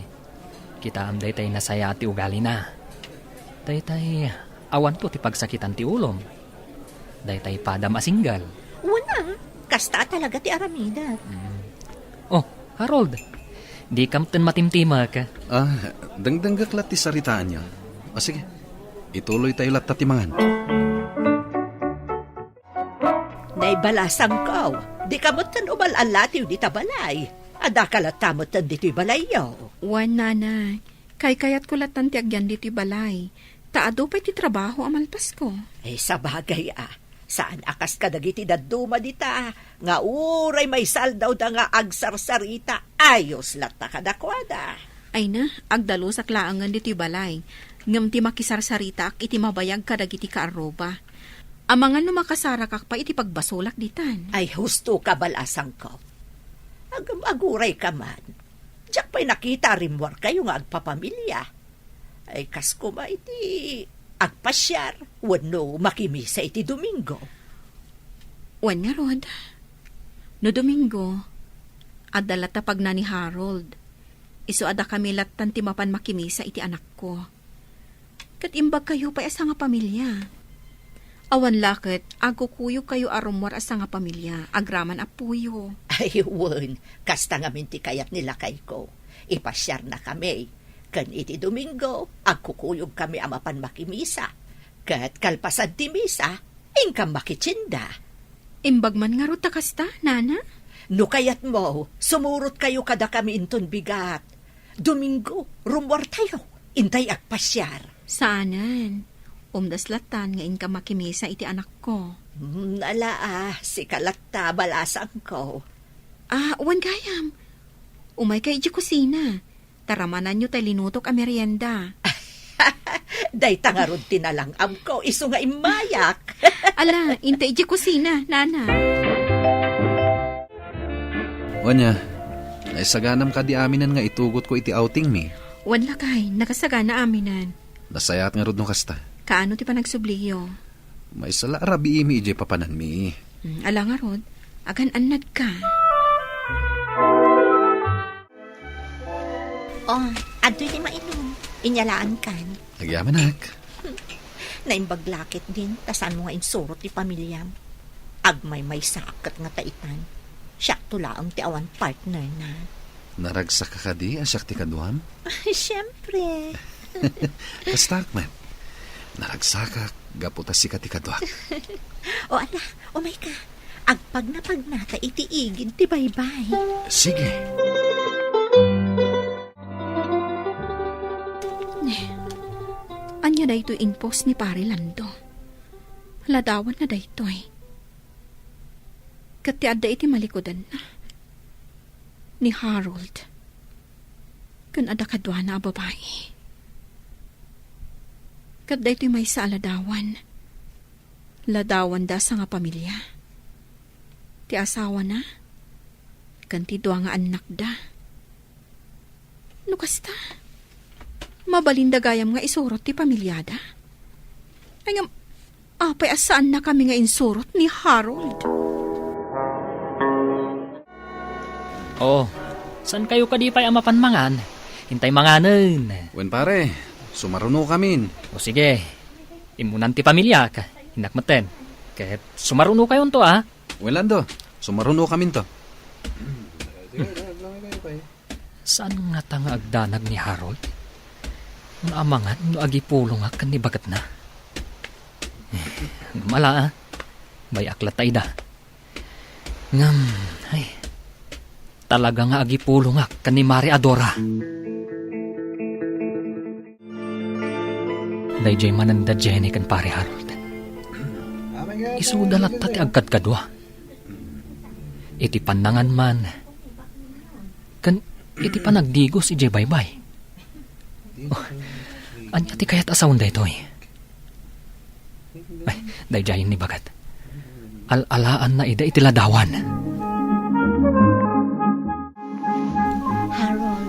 kitaem daytay nasayaat ti ugalina. Daytay awanto ti pagsakitan ti ulom. Daytay padam a single. Wen a, kasta a talaga ti aramidek. Mm. Oh, Harold, dikam ten matimtimek. Ah, dengdenggek la ti saritaanyo. O sige, ituloytayo latta ti mangan. Nay balasangko, dika metten umal-allatiw dita balay. Addaka latta metten ditoy balayyo. Wen, Nana, kaykayatko lattan ti agyan ditoy balay. Ta adu pay ti trabaho a malpasko. Eh, sabagay a. Saan a kas kadagiti dadduma dita, nga uray maisaldawda nga agsarsarita, ayos latta kadakuada. Ay na, agdalusak laengen ditoy balay, ngem ti makisarsaritaak iti mabayag kadagiti kaarruba. Amangan no makasarakak pay iti pagbasolak ditan. Ay, husto ka, balasangko. Agam-agurayka man. Diak pay nakita a rimmuarkayo nga agpapamilia. Ay, kas koma iti agpasiar wenno makimisa iti Domingo. Wen ngarud, no Domingo, adda latta pagna ni Harold. Isu a dakami lattan ti mapan makimisa iti anakko. Ket imbagkayo pay a sangapamilia. Awan la ket agkukuyogkayo a rummuar a sangapamilia agraman a puyo. Ay, wen, kasta ngamin ti kayat ni lakayko. Ipasiarnakami. Ken iti Domingo, agkukuyogkami a mapan makimisa. Ket kalpasan ti misa, inkam makitienda. Imbag man ngarud ta kasta, Nana? No kayatmo, sumurotkayo kadakami inton bigat. Domingo, rummuartayo. Intay agpasiar. Saanen. Umdas lattan nga inka makimisa iti anakko. Hmm, ala, ah, sika latta, balasangko. Ah, wen gayam. Umayka idiay kusina. Taramananyo tay linutok a merienda. Dayta ngarud ti nalang-amko, isu nga immayak. Ala, inta idiay kusina, Nana. Wen a, naisaganam kadi aminen nga itugotko iti outing mi? Wen lakay, nakasagana aminen. Nasayaat ngarud no kasta. Kaano ti panagsubliyo? Maysa la a rabiimi idiay papananmi. Hmm, ala ngarud, agan-annadka. Oh, adtoy ti mainum. Inyalaankan. Agyamanak. Naimbag la ketdin, ta saanmo nga insurot ti pamiliam. Agmaymaysaak ket nga taitan. Siakto laeng ti awan partner na. Naragsaka kadi a siak ti kaduam? Siyempre. Kastak met. Naragsakak gapu ta sika ti kaduak. O ala, umay ka. Agpagnapagna ta iti igid ti baybay. Sige. Ne, ania daytoy impos ni Pare Lando? Ladawanna daytoy. Ket ti adda iti malikudanna, ni Harold ken adda kaduana a babai. Ket daytoy maysa a ladawan, ladawanda a sangapamilia. Ti asawana ken ti dua nga annakda. No kasta, mabalinda gayam nga isurot ti pamiliada? Ay ngem, apay a saannakami nga insurot ni Harold? Oo. Saankayo kadi pay a mapan mangan? Intay manganen. Wen pare, sumarunokamin. O sige, immunan ti pamiliak. Innak metten. Ket sumarunokayonto, a? Wen Lando, sumarunokaminto. Saan ngata nga agdanag ni Harold? Nga amangan no agipulongak ken ni baketna? Ngem ala, a. Bay-ak latta ida. Ngem, ay, talaga nga agipulongak ken ni Mare Adora. Daydiay manen da Jenny ken Pare Harold. Isuda latta ti agkadkadua. Iti pannangan man, ken iti panagdigos idiay baybay. Oh, ania ti kayat a sawen daytoy? Ay, daydiayen ni baket. Al-alaanna ida iti ladawan. Harold,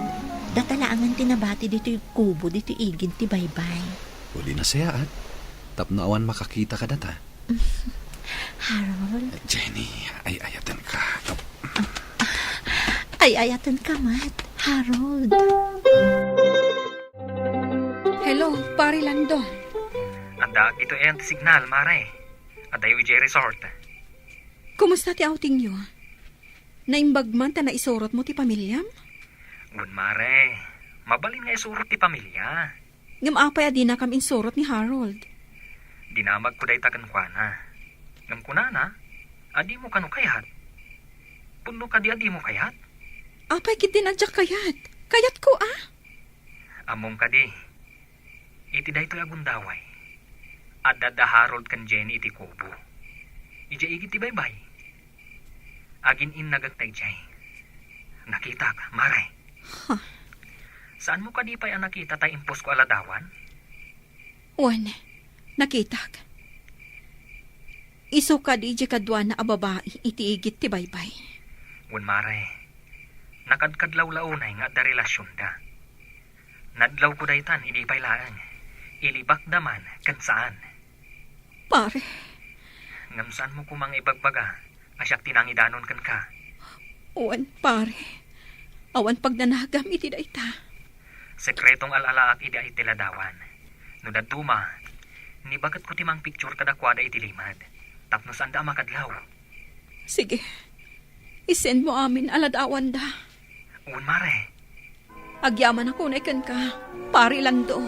data laengen ti nabati ditoy kubo ditoy igid ti baybay. O di nasayaat, tapno awan makakita kadata. Harold? Jenny, ay-ayatenka. Ay-ayatenka met, Harold. Hello, Pare Lando. Addaak ditoy ayan ti signal, Mare. Adayo idiay resort. Kumusta ti outingyo? Naimbag man ta naisurotmo ti pamiliam? Wen, Mare. Mabalin nga isurot ti pamilia. Ngem apay a dinakam insurot ni Harold? Dinamagko dayta kenkuana. Ngem kunana a dimo kano kayat. Pudno kadi a dimo kayat? Apay ketdin a diak kayat? Kayatko, a. Ammom kadi, iti daytoy a gundaway, adda da Harold ken Jenny iti kubo. Idiay igid ti baybay. Agin-innagek ta idiay. Nakitak, Mare. Huh. Saanmo kadi pay a nakita tay imposko a ladawan? Wen, nakitak. Isu kadi diay kaduana a babai iti igid ti baybay. Wen, Mare, nakadkadlawlaw unay nga adda relasionda. Nadlawko daytan idi pay laeng, ilibakda man ken saan. Pare. Ngem saanmo koma nga ibagbaga a siak ti nangidanon kenka? Wen, pare. Awan pagnanagam iti dayta. Sekretong al-alaak idi ay ti ladawan. No dadduma, ni baketko ti mangpicture kadakuada iti limed, tapno saanda a makadlaw. Sige. Isendmo amin a ladawanda. Wen, Mare. Agyamanak unay kenka, Pare Lando.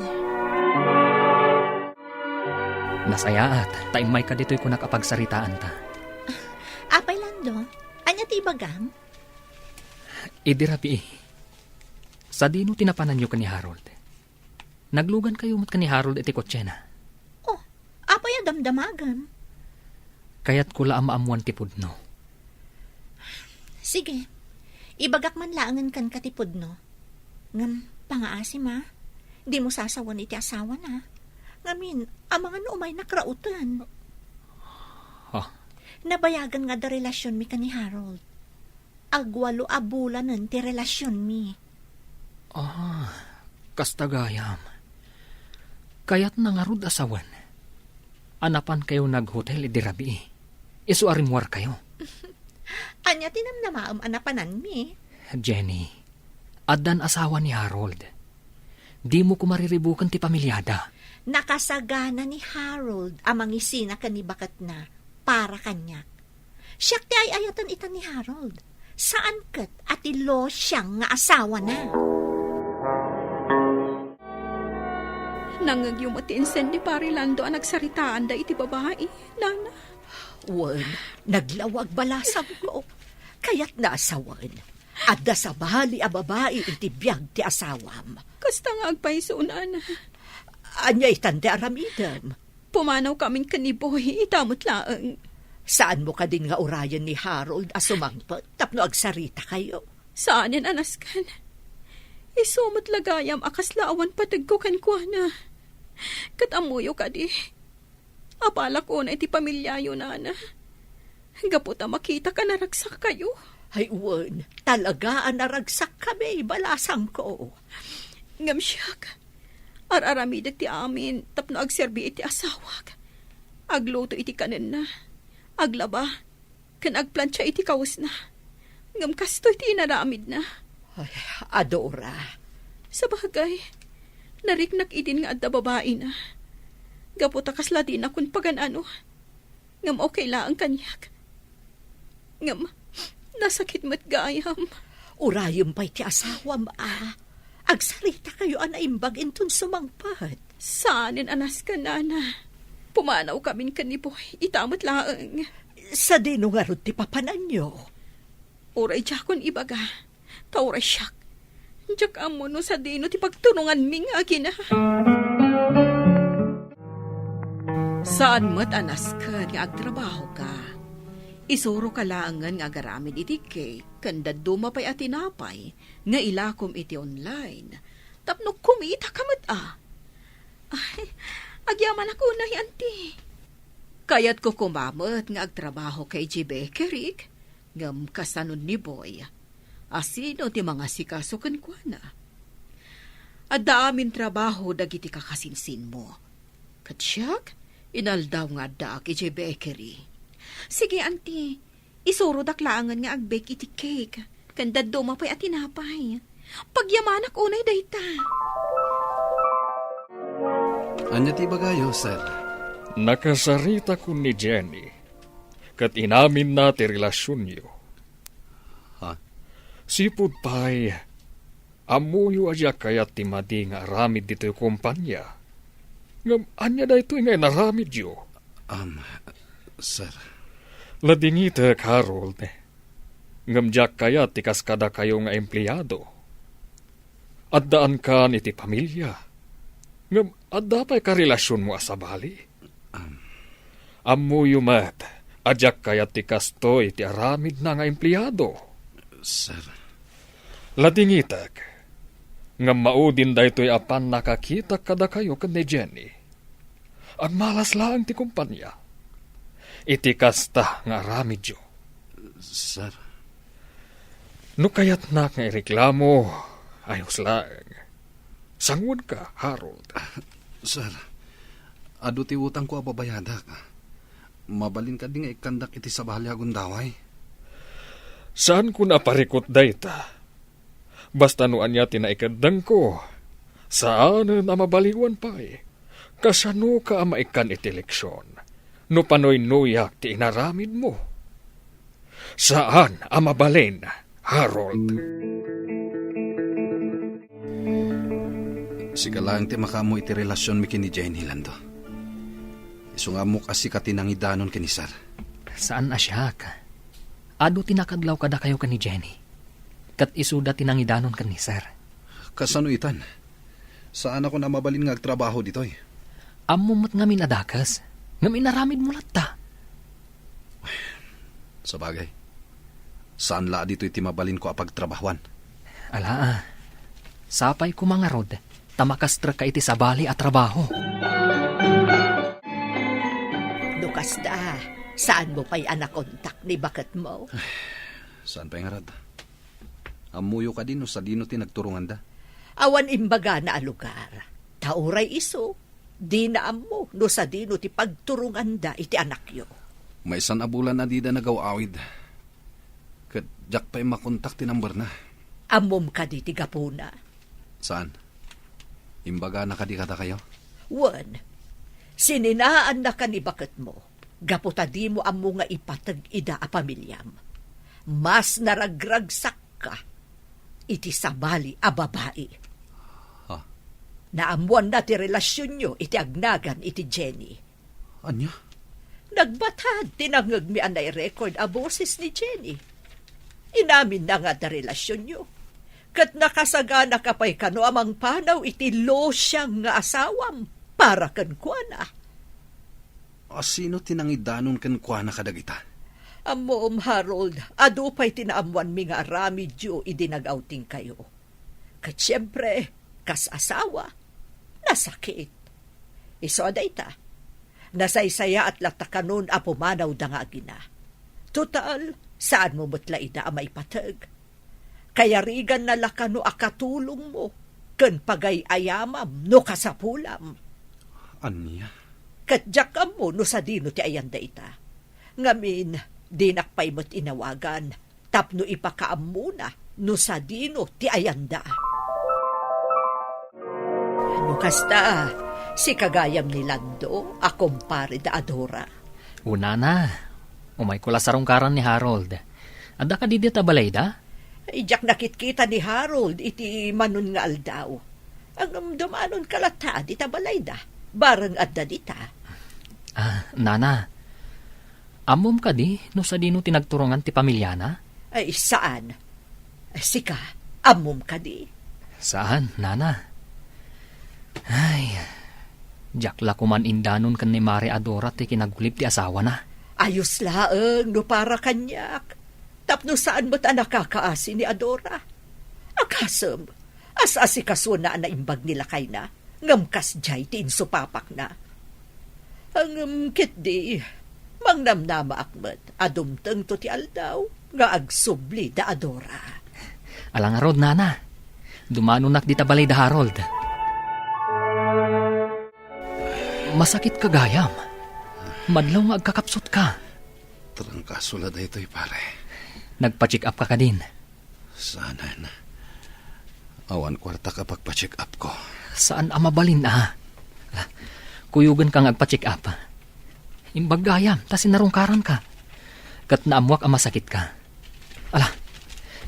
Nasayaat, ta immayka ditoy kunak a pagsaritaanta. Apay Lando, ania ti ibagam? Idi rabii, sadino ti napananyo ken ni Harold? Naglugankayo met ken ni Harold iti kotsena. Oh, apay a damdamagam? Kayatko la a maammuan ti pudno. Sige, ibagak man laengen kenka ti pudno. Ngem, pangaasim a, dimo sasawen iti asawana. Ngamin, amangan no umaynak rauten. Ha? Nabayagan nga adda relasionmi ken ni Harold. Agwalo a bulanen ti relasionmi. Ah, kasta gayam. Kayatna ngarud a sawen a napankayo naghotel idi rabii, isu a rimmuarkayo. Ania ti namnamaem a napananmi? Jenny, addan asawa ni Harold. Dimo koma riribuken ti pamiliada. Nakasagana ni Harold a mangisina ken ni baketna para kaniak. Siak ti ay-ayaten ita ni Harold. Saan ket a ti Lo Siang nga asawana. Nangngegyo met ti insen ni Pari Lando a nagsaritaanda iti babai, Nana? Wen, naglawag balasangko. Kayatna a sawen, adda sabali a babai iti biag ti asawam. Kasta nga agpayso, Nana. Ania itan ti aramidem? Pumanawkamin ken ni Boy, ita met laeng. Saanmo kadin nga urayen ni Harold a sumangpet tapno agsaritakayo? Saanen a nasken. Isu met la gayam a kasla awan pategko kenkuana. Ket ammoyo kadi, apalak unay ti pamiliayo, Nana. Gapu ta makitak a naragsakkayo. Ay, wen, talaga a naragsakkami, balasangko. Ngem siak, ar-aramidek ti amin tapno agserbi iti asawak. Agluto iti kanenna, aglaba, ken agplancha iti kawesna. Ngem kastoy ti inaramidna. Ay, a Dora. Sabagay, nariknak idin nga adda babaina. Gapu ta kasla dinakon pagan-ano. Ngem okay laeng kaniak. Ngem, nasakit met gayam. Urayem pay ti asawam a. Agsaritakayo a naimbag inton sumangpet. Saanen a nasken, Nana. Pumanawkamin ken ni Boy, ita met laeng. Sadino ngarud ti papananyo? Uray diakon ibaga, ta uray siak, diak ammo no sadino ti pagturonganmi nga agina. Saan met a nasken nga agtrabahoka. Isuroka laengen nga agaramid iti cake ken dadduma pay a tinapay nga ilakom iti online tapno kumitaka met a. Ay, agyamanak unay, Auntie. Kayatko koma met nga agtrabahoka idiay bakery, ngem kasano ni Boy, asino ti mangasikaso kenkuana? Adda amin trabaho dagiti kakasinsinmo. Ket siak, inaldaw nga addaak idiay bakery. Sige, Auntie, isurodak laengen nga agbake iti cake, ken dadduma pay a tinapay. Pagyamanak unay dayta. Ania ti ibagayo, sir? Nakasaritakon ni Jenny, ket inaminna ti relasionyo. Ha? Sipud pay, ammoyo a diak kayat ti madi nga aramid ditoy kompania. Ngem ania daytoy nga inaramidyo? Um, sir. Ladingitek, Harold. Ngem diak kayat ti kas kadakayo nga empleado. Addaankan iti pamilia. Ngem adda pay karelasionmo a sabali? Am. Ammoyo met a diak kayat ti kastoy ti aramidna nga empleado. Sir. Ladingitek, ngem maudin daytoy a pannakakitak kadakayo ken ni Jenny. Agmalas laeng ti kompania iti kasta nga aramidyo. Sir. No kayatnak nga ireklamo, ayos laeng. Sanguenka, Harold. Sir, adu ti utangko a babayadak. Mabalin kadi nga ikkandak iti sabali a gundaway? Saanko a parikut dayta. Basta no ania ti naikeddengko, saanen a mabaliwan pay. Kasanoka a maikkan iti eleksion no panuynuyak ti inaramidmo? Saan a mabalin, Harold. Sika laeng ti makaammo iti relasionmi ken ni Jenny, Lando. Isu nga ammok a sika ti nangidanon ken ni Sir. Saan a siak. Adu ti nakadlaw kadakayo ken ni Jenny. Ket isuda ti nangidanon ken ni Sir. Kasano itan? Saanakon a mabalin nga agtrabaho ditoy. Ammom met ngamin a dakes, ngem inaramidmo latta. Sabagay, saan la a ditoy ti mabalinko a pagtrabahoan. Alaa, sapay koma ngarud, ta makastrekka iti sabali a trabaho. No kasta, saanmo pay a nakontak ni baketmo? Saan pay ngarud? Ammoyo kadi no sadino ti nagturonganda? Awan imbagana a lugar. Ta uray isu, dina ammo no sadino ti pagturonganda iti anakyo. Maysan a bulan a dida nagaw-awid. Ket diak pay makontak ti numberna. Ammom kadi ti gapuna? Saan? Imbagana kadi kadakayo? Wen, sininaanna ka ni baketmo. Gapu ta dimo ammo nga ipateg ida a pamiliam. Mas naragragsakka iti sabali a babai. Ha? Naammoanna ti relasionyo iti agnagan iti Jenny. Ania? Nagbatad ti nangngegmi a nairecord a boses ni Jenny. Inaminna nga adda relasionyo. Ket nakasaganaka pay kano a mangpanaw iti losiang nga asawam para kenkuana. A sino ti nangidanon kenkuana kadagita? Ammom, Harold, adu pay ti naammoanmi nga aramidyo idi nag-outingkayo. Ket siempre, kas asawa, nasakit. Isu a dayta, nasaysayaat latta kanon a pumanawda nga agina. Total, saanmo met la ida a maipateg. Kayariganna la kano a katulongmo ken pagay-ayamam no kasapulam. Ania? Ket diak ammo no sadino ti ayan dayta. Ngamin, dinak pay met inawagan tapno ipakaammona no sadino ti ayanda. No kasta, sika gayam ni Lando a kumpare da Adora. Unana, umayko la sarungkaran ni Harold. Adda kadi dita balayda? Ay, diak nakitkita ni Harold iti manon nga aldaw. Ngem dumanonka latta dita balayda, bareng adda dita. Ah, nana, ammom kadi no sadino ti nagturongan ti pamiliana? Ay, saan. Sika, ammom kadi? Saan, nana. Ay, diak la koman indanon ken ni Mare Adora ti kinagulip ti asawana. Ayos laeng no para kaniak. Tapno saan met a nakakaasi ni Adora. Akasem, as-asikasona a naimbag ni lakayna, ngem kasdiay ti insupapakna. Ngem ketdi, mangnamnamaak met a dumtengto ti aldaw nga agsubli da Adora. Ala ngarud, nana. Dumanonak dita balay da Harold. Masakitka gayam. Madlaw nga agkakapsutka. Trangkaso la daytoy, pare. Nagpa-check up ka kadin? Saanen. Awan kuartak a pagpa-check up ko. Saan a mabalin a? Ala, kuyogenka nga agpa-check up. Imbag gayam ta sinarungkaranka. Ket naammoak a masakitka. Ala,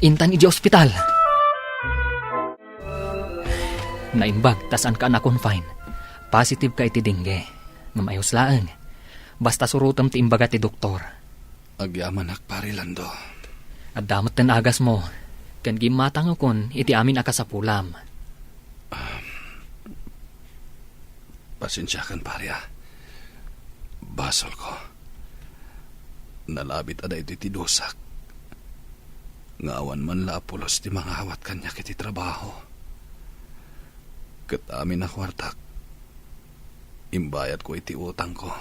intan idiay ospital. Naimbag ta saanka a na-confine. Positive ka iti dengue. Ngem ayos laeng. Basta surotem ti imbaga ti doktor. Agyamanak, Pare Lando. Adda metten agasmo, ken gimmatangekon iti amin a kasapulam. Um, Pasensiakan, pare, a. Basolko. Nalabit a daytoy ti dusak. Nga awan man la a pulos ti mangawat kaniak iti trabaho. Ket amin a kuartak, imbayadko iti utangko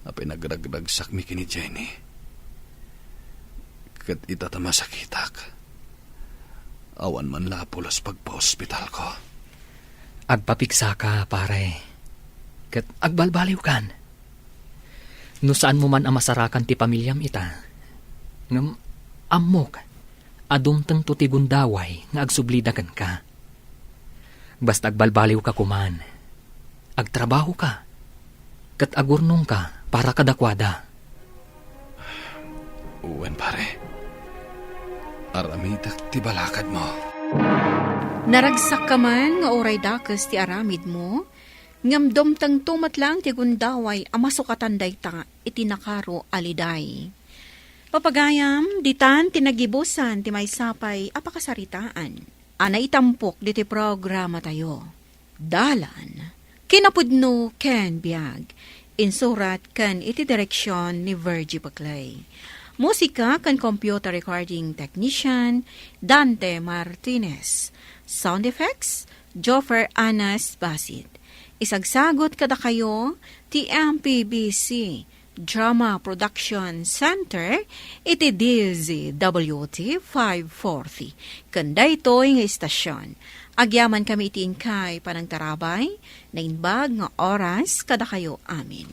a pinagragragsakmi ken ni Jenny. Ket ita ta masakitak, awan man la a pulos pagpaospitalko. Agpapigsaka, pare, ket agbalbaliwkan. No saanmo man a masarakan ti pamiliam ita, ngem ammok a dumtengto ti gundaway nga agsublida kenka. Basta agbalbaliwka koman, agtrabahoka, ket agurnongka para kadakuada. Wen, pare. Aramidek ti balakadmo. Naragsakka man nga uray dakes ti aramidmo, ngem dumtengto met laeng ti gundaway a masukatan dayta iti nakaro a liday. Papagayam, ditan ti nagibusan ti maysa pay a pakasaritaan a naitampok ditoy programatayo. Dalan, kinapudno ken biag. Insurat ken iti direksion ni Virgie Paclay. Musika ken computer recording technician, Dante Martinez. Sound effects, Joffer Anas Basit. Isagsagot kadakayo ti M P B C Drama Production Center iti D Z W T five forty. Ken daytoy nga istasyon, agyamankami iti inkay panangtarabay, naimbag nga oras kadakayo amin.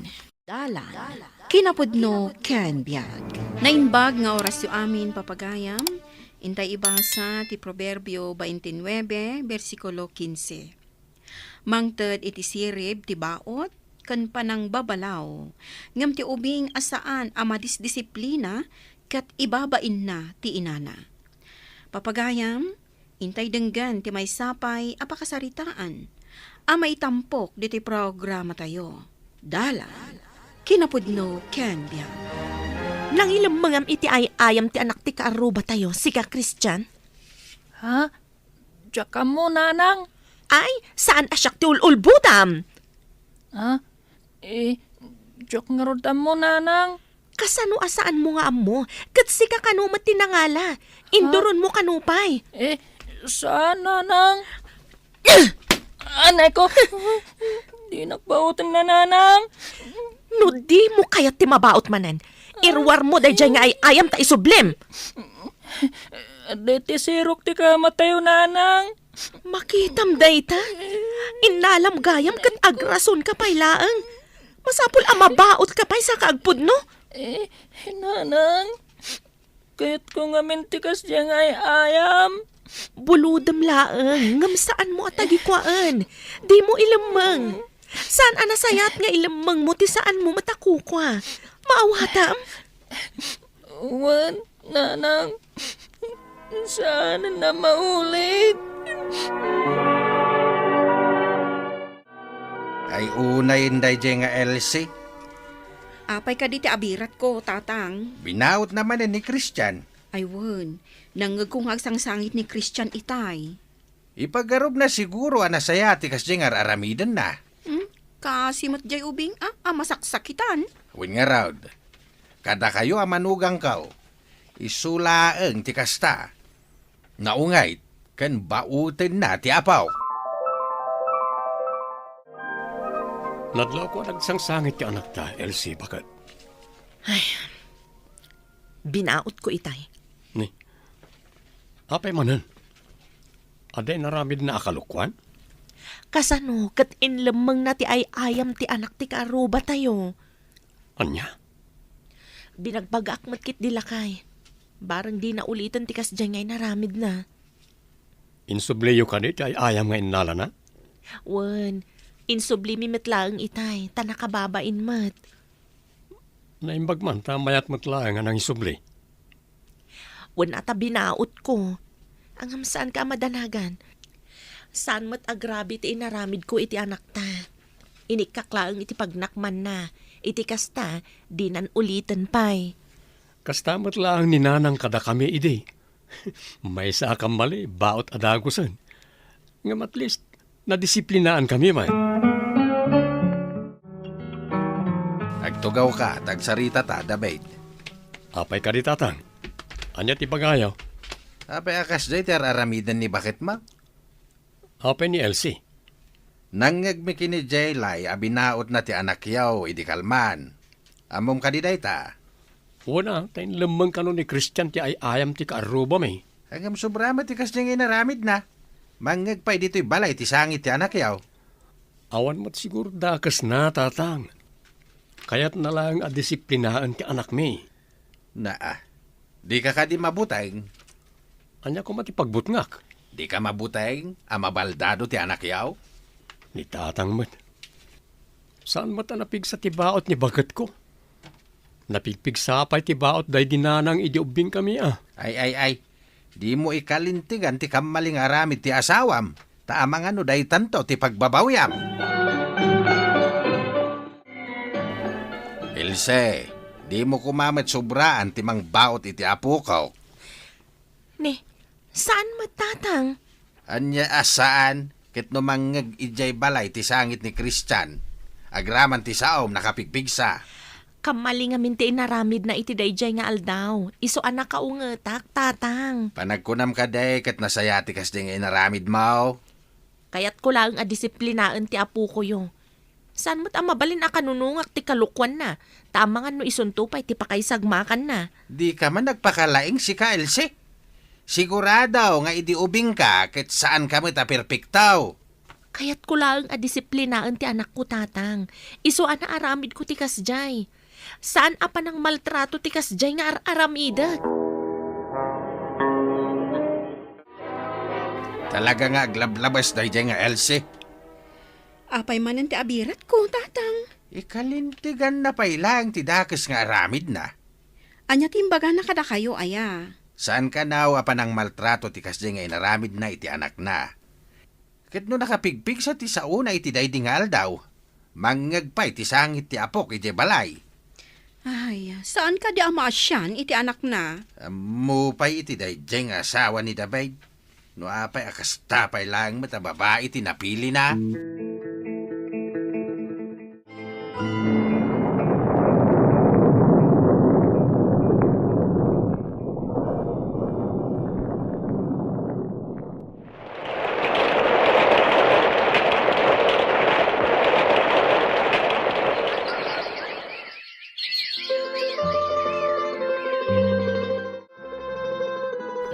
Dalan, kinapudno ken biag. Naimbag nga orasyo amin, papagayam. Intay ibasa ti Proverbio twenty-nine, bersikulo quince. Mangted iti sirib ti baot ken panangbabalaw, ngem ti ubing a saan a madisdisiplina ket ibabainna ti inana. Papagayam, intay denggen ti maysa pay a pakasaritaan a maitampok ditoy programatayo. Dalan, kinapudno ken biag. Nangilemmengam iti ay-ayam ti anak ti kaarrubatayo, sika, Christian? Ha? Diak ammo, nanang. Ay, saan a siak ti ul-ulbodam? Ha? Eh, diak ngarud ammo, nanang. Kasano a saanmo nga ammo? Ket sika kano met ti nangala? Induronmo kano pay? Eh, saan, nanang. Anay ko. Dinak baoten, nanang. No dimo kayat ti mabaot manen, iruarmo daydiay nga ay-ayam ta isublim. Deti sirok ti kamatayo, nanang. Makitam dayta. Innalam gayam ket agrasonka pay laeng. Masapul a mabaotka pay saka agpudno. Eh, nanang, kayatko ngamin ti kasdiay nga ay-ayam. Bulodem laeng, ngem saanmo a tagikuaen. Dimo ilemmeng. Saan a nasayaat nga ilemmengmo ti saanmo met a kukua? Maawatam? Wen, nanang, saan a maulit. Ay, unayen daydiay nga Elsie. Apay kadi ti abiratko, tatang? Binaot na manen ni Christian. Ay, wen. Nangngegko nga agsangsangit ni Christian itay. Ipagarupna siguro a nasayaat ti kasdiay nga ar-aramidenna. Hmm? Kaasi met diay ubing a, a masaksakitan. Wen ngarud, kadakayo a manugangko, isu laeng ti kasta. Naunget ken baotenna ti apok. Nadlawko a nagsangsangit ti anakta, Elsie, baket. Ay, binaotko itay. Ni, apay manen? Adda inaramidna a kalukuan? Kasano ket inlemmengna ti ay-ayam ti anak ti kaarrubatayo? Ania? Binagbagaak met ketdi, lakay. Bareng dina uliten ti kasdiay nga inaramidna. Insubliyo kadi ti ay-ayam nga innalana? Wen, insublimi met laeng itay, ta nakababain met. Naimbag man ta mayat met laeng a nangisubli. Wen a ta binaotko. Ngem saanka a madanagan. Saan met agrabi ti inaramidko iti anakta. Inikkak laeng iti pagnakmanna. Iti kasta, dinan uliten pay. Kasta met laeng ni nanang kadakami idi. Maysa a kammali, baot a dagusen. Ngem at least, nadisiplinaen kami man. Agtugawka, ta agsaritata, David. Apay kadi, tatang? Ania ti ibagayo? Apay a kasdiay ti ar-aramiden ni baketmo? Apay ni Elsie? Nangngegmi ken ni Jaylay a binaotna ti anakyo idi kalman. Ammom kadi dayta? Wen a, ta inlemmeng kano ni Christian ti ay-ayam ti kaarrubami. Ngem sobra met ti kasdiay nga inaramidna. Mangngeg pay ditoy balay ti sangit ti anakyo. Awan met siguro dakesna, tatang. Kayatna laeng a disiplinaen ti anakmi. Naa, dika kadi mabuteng? Ania koma ti pagbutngak? Dika mabuteng a mabaldado ti anakyo? Ni tatang met. Saan met a napigsa ti baot ni baketko? Napigpigsa pay ti baot daydi nanang idi ubbingkami a. Ay, ay, ay. Dimo ikalintegan ti kammali nga aramid ti asawam, ta amangan no daytanto ti pagbabawiam. Ilse, dimo koma met sobraan ti mangbaot iti apokok. Ni, saan met, tatang? Ania a saan, ket no mangngeg idiay balay ti sangit ni Christian, agraman ti saom nakapigpigsa. Kammali ngamin ti inaramidna iti daydiay nga aldaw. Isu a nakaungetak, tatang. Panagkunam kadi ket nasayaat ti kasdi nga inaramidmo? Kayatko laeng a disiplinaen ti apokoyo. Saan met a mabalin a kanunongak ti kalokuanna, ta amangan no isunto pay ti pakaisagmakanna. Dika man nagpakalaing sika, Elsie. Sigurado nga idi ubingka ket saanka met a perpekto. Kayatko laeng a disiplinaen ti anakko, tatang. Isu a naaramidko ti kasdiay. Saan a panangmaltrato ti kasdiay nga ar-aramidek. Talaga nga aglablabas daydiay nga Elsie. Apay manen ti abiratko, tatang? Ikalinteganna pay laeng ti dakes nga aramidna. Ania ti imbagana kadakayo, aya? Saan kano a panangmaltrato ti kasdiay nga inaramidna iti anakna. Ket no nakapigpigsa ti saona iti daydi nga aldaw, mangngeg pay ti sangit ti apok idiay balay. Ay, saan kadi a maasian iti anakna? Ammo pay iti daydiay nga asawa ni David. No apay a kasta pay laeng met a babai ti napilina?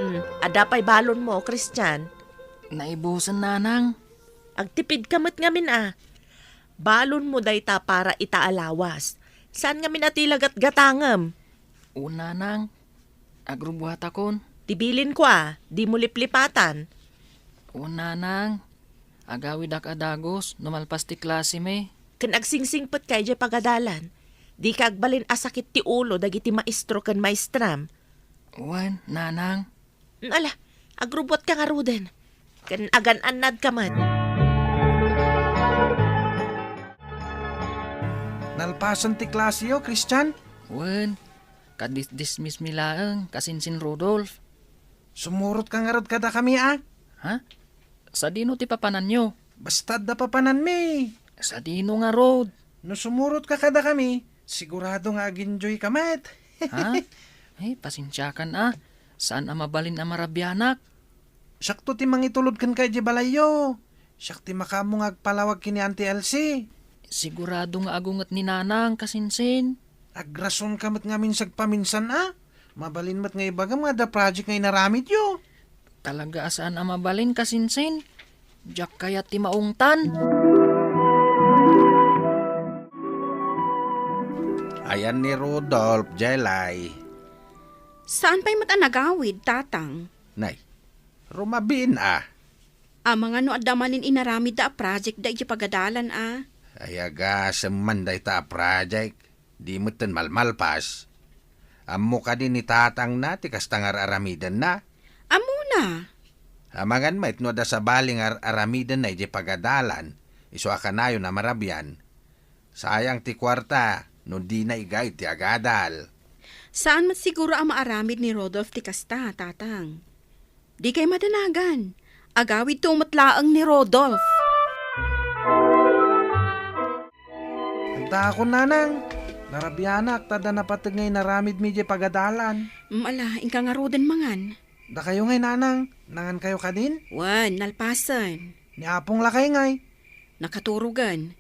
Mm, adda pay balonmo, Christian? Naibusen, nanang. Agtipidka met ngamin a. Balonmo dayta para ita a lawas. Saan ngamin a ti lagatgatangem? O, nanang. Agrubbuatakon. Ti bilinko a, dimo liplipatan. O, nanang. Agawidak a dagus no malpas ti klasemi. Ken agsingsingpetka idiay pagadalan. Dika agbalin a sakit ti ulo dagiti maestro ken maestram. Wen, nanang. Ala, agrubbuatka ngaruden. Ken agan-annadka met. Nalpasen ti klaseyo, Christian? Wen, kadisdismissmi laeng, kasinsin Rudolf. Sumurotka ngarud kadakami a? Ha? Sadino ti papananyo? Basta adda papananmi. Sadino ngarud? No sumurotka kadakami, sigurado nga ag-enjoyka met. Ha? Ay, pasensiakan a. Saan a mabalin a marabianak. Siakto ti mangitulod kenka idiay balayyo. Siak ti makaammo nga agpalawag ken ni Auntie Elsie. Sigurado nga agunget ni Nanang, kasinsin. Agrasonka met ngamin sagpaminsan a. Mabalin met nga ibagam nga adda project nga inaramidyo. Talaga a saan a mabalin, kasinsin. Diak kayat ti maungtan. Ayan ni Rudolf, Jelay. Saan pay met a nagawid, Tatang? Nay, rumabiin a. Amangan no adda manen inaramidda a project da idiay pagadalan a. Ay, agasem man dayta a project. Di metten malmalpas. Ammo kadi ni tatangna ti kasta nga ar-aramidenna? Ammona. Amangan met no adda sabali nga ar-aramidenna idiay pagadalan, isu a kanayon a marabian. Sayang ti kuarta no dina igayad ti agadal. Saan met siguro a maaramid ni Rodolph ti kasta, Tatang. Dikay madanagan. Agawidto met laeng ni Rodolph. Addaakon, Nanang. Narabianak ta adda napateg nga inaramidmi idiay pagadalan. Mm, ala, inka ngaruden mangan. Dakayo ngay, Nanang, nangankayo kadin? Wen, nalpasen. Ni Apong lakay ngay? Nakaturogen.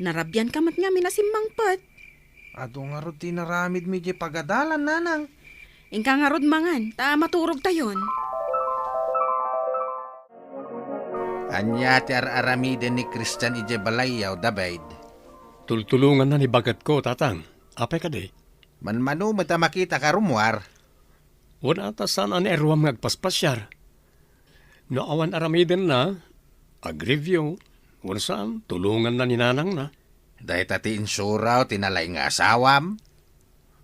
Narabianka met ngamin a simmangpet. Adu ngarud ti inaramidmi idiay pagadalan, Nanang. Inka ngarud mangan, ta maturogtayon. Ania ti ar-aramiden ni Christian idiay balayyo, David? Tultulonganna ni baketko, Tatang. Apay kadi? Manmano met a makitaka rummuar. Wen, ta saan a naruam nga agpaspasiar. No awan aramidenna, ag-review, wen saan, tulonganna ni nanangna. Dayta ti insuraw ti nalaing nga asawam?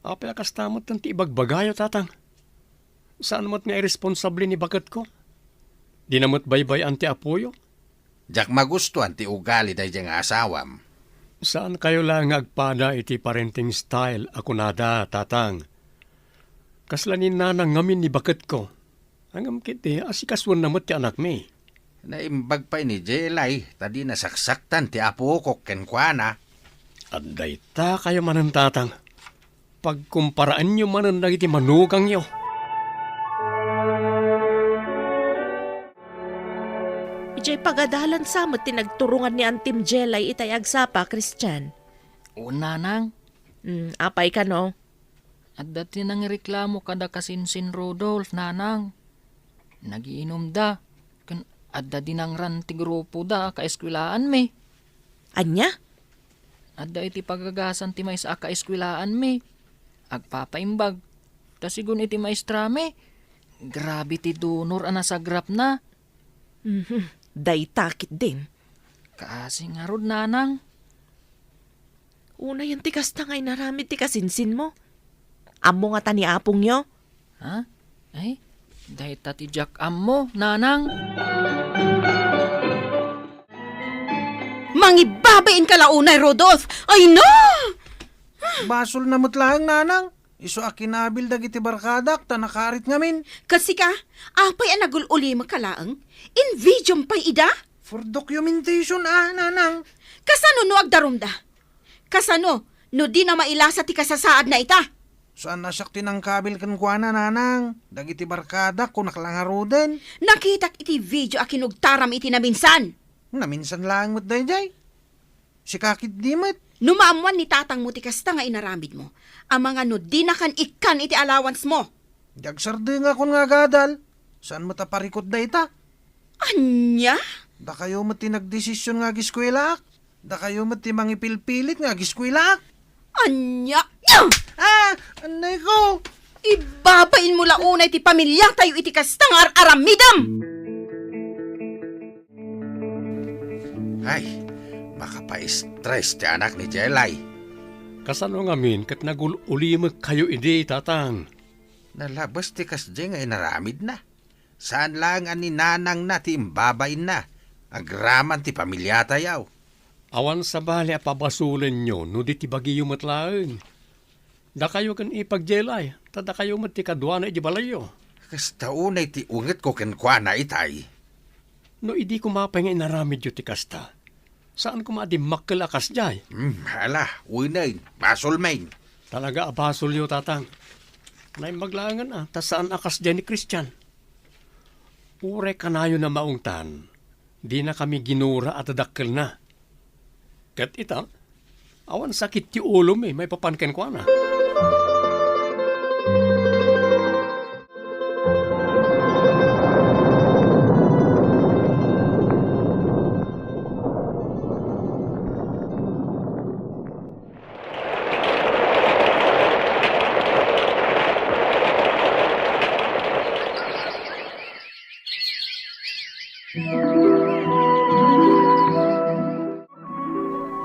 Apay a kasta met ti ibagbagayo, Tatang? Saan met nga irresponsable ni baketko? Dina met baybay-an ti apoyo? Diak magustuan ti ugali daydiay nga asawam. Saankayo la nga agpada iti parenting style a kunada, Tatang. Kasla ni nanang ngamin ni baketko. Ngem ketdi, asikasuenna met ti anakmi. Naimbag pay ni Jelay, ta di nasaksaktan ti apokok kenkuana. Adda itakayo manen, Tatang. Pagkumparaenyo manen dagiti manugangyo. Idiay pagadalan sa met ti nagturongan ni Antim Jelay itay agsapa, Christian. O, nanang. Mm, apay kano? Adda ti nangireklamo kada kasinsin Rodolph, nanang. Nagiinumda, ken adda dinangran ti grupoda a kaeskwelaan mi. Ania? Adda iti pagagasan ti maysa a kaeskwelaan mi. Agpapaimbag. Ta sigun iti maestra mi, grabe ti dunor a nasagrapna. Mhm. Dayta ketdin. Kaasi ngarud, nanang. Unayen ti kasta nga inaramid ti kasinsinmo. Ammo ngata ni apongyo? Ha? Ay, dayta ti diak ammo, nanang. Mangibabain ka la unay, Rodolph! Ay, no! Basolna met laeng, nanang. Isu a kinabil dagiti barkadak ta nakarit ngamin. Ket sika, apay a nagul-ulimek ka laeng? Invidium pay ida? For documentation, a, nanang. Kasano no agdarumda? Kasano no dina mailasa ti kasasaadna ita? Saan a siak ti nangkabil kenkuana, nanang. Dagiti barkadak, kunak la ngaruden. Nakitak iti video a kinugtaram iti naminsan. Naminsan laeng met daydiay. Sika ketdi met. No maammuan ni tatangmo ti kasta nga inaramidmo, amangan no dinakan ikkan iti allowance mo. Di agsardengakon nga agadal. Saan met a parikut dayta? Ania? Dakayo met ti nagdesisyon nga agiskuelaak. Dakayo met ti mangipilpilit nga agiskuelaak. Ania? Ah! Annay ko! Ibabain mo la unay ti pamiliatayo iti kasta nga ar-aramidem! Ay, makapaistres ti anak ni Jelay. Kasano ngamin ket nagul-ulimekkayo idi, Tatang? Nalabes ti kasdi nga inaramidna. Saan laeng a ni nanangna ti imbabainna, agraman ti pamiliatayo. Awan sabali a pabasolenyo no di ti bagiyo met laeng. Dakayo ken ipag Jelay, ta dakayo met ti kaduana iti balayyo. Kasta unay ti ungetko kenkuana itay. No idi koma pay nga inaramidyo ti kasta, saan koma a dimmakkel a kasdiay. Hmm, ala, unen, basolmin. Talaga a basolyo, Tatang. Naimbag laengen a, ta saan a kasdiay ni Christian. Uray kanayon a maungtan, dinakami ginura a dadakkelna. Ket ita, awan sakit ti ulomi maipapan kenkuana.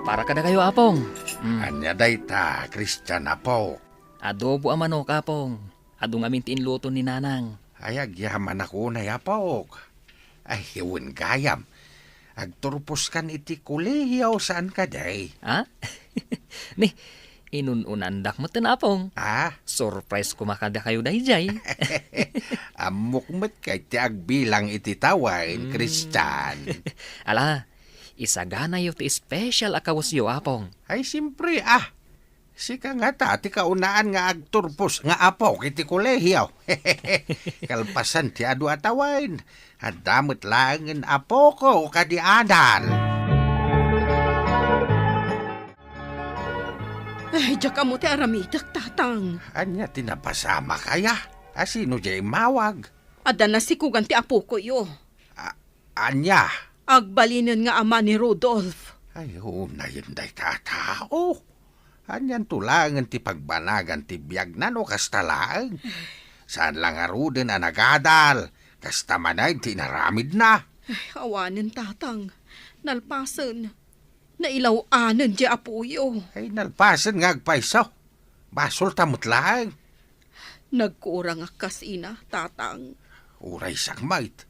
Para kadakayo, Apong. Mm. Ania dayta, Christian, apo? Adobo a manok, Apong. Adu ngamin ti inluto ni Nanang. Ay, agyamanak unay, apok. Ay, wen gayam. Agturposkan iti kolehio, saan kadi? Ha? Ni, inun-unandak met, Apong. Ah? Surprise koma kadakayo daydiay. Ammok met kay ti agbilang iti tawen, mm, Christian. Ala, isaganayo ti special a kawesyo, Apong. Ay, simpre, ah. Sika ngata ti kaunaan nga agturpos nga apok iti kolehio. Kalpasan ti adu a tawen, adda met laengen apoko kadi adal. Ay, diak ammo ti aramidek, Tatang. Ania ti napasamak aya? A sino diay immawag? Adda nasikogan ti apokoyo. A-, ania? Agbalinen nga ama ni Rudolph. Ay, unayen dayta a tao. Anianto laengen ti pagbanagan ti biagna no kasta laeng? Saan la ngaruden a nagadal, kasta manen ti inaramidna. Ay, awanen, Tatang. Nalpasen. Nailaw-anen diay apoyo. Ay, nalpasen nga agpayso. Basolta met laeng. Nagkurangak kas ina, Tatang. Uray siak met.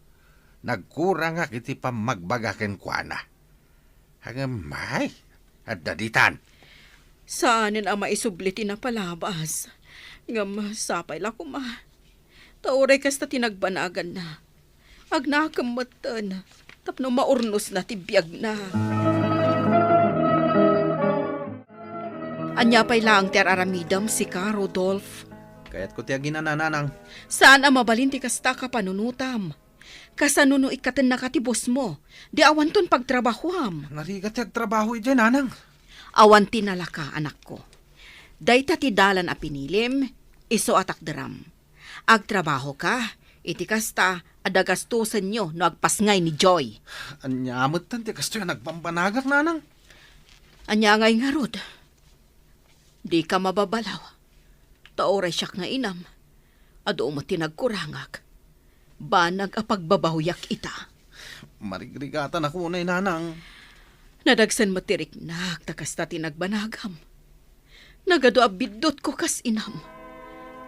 Nagkurangak iti pammagbaga kenkuana. Ngem, ay, adda ditan. Saanen a maisubli ti napalabas. Ngem, sapay la koma. Ta uray kasta ti nagbanaganna, agnakem metten tapno maurnosna ti biagna. Ania pay laeng ti ar-aramidem, sika, Rodolph? Kayatko ti aginana, Nanang. Saan a mabalin ti kasta a kapanunotam. Kasano no ikkatennaka ti bosmo, di awanton pagtrabahoam? Narigat ti agtrabaho idiay, Nanang. Awan ti nalaka, anakko. Dayta ti dalan a pinilim, isu a takderam. Agtrabahoka, iti kasta, adda gastosenyo no agpasngay ni Joy. Ania metten ti kastoy a nagbambanagak, Nanang? Ania ngay ngarud? Dika mababalaw. Ta uray siak nga inam, adu met ti nagkurangak. Banag a pagbabawiak ita. Marigrigatanak unay, Nanang. Nadagsen met ti riknak ta kasta ti nagbanagam. Nagadu a biddutko kas inam.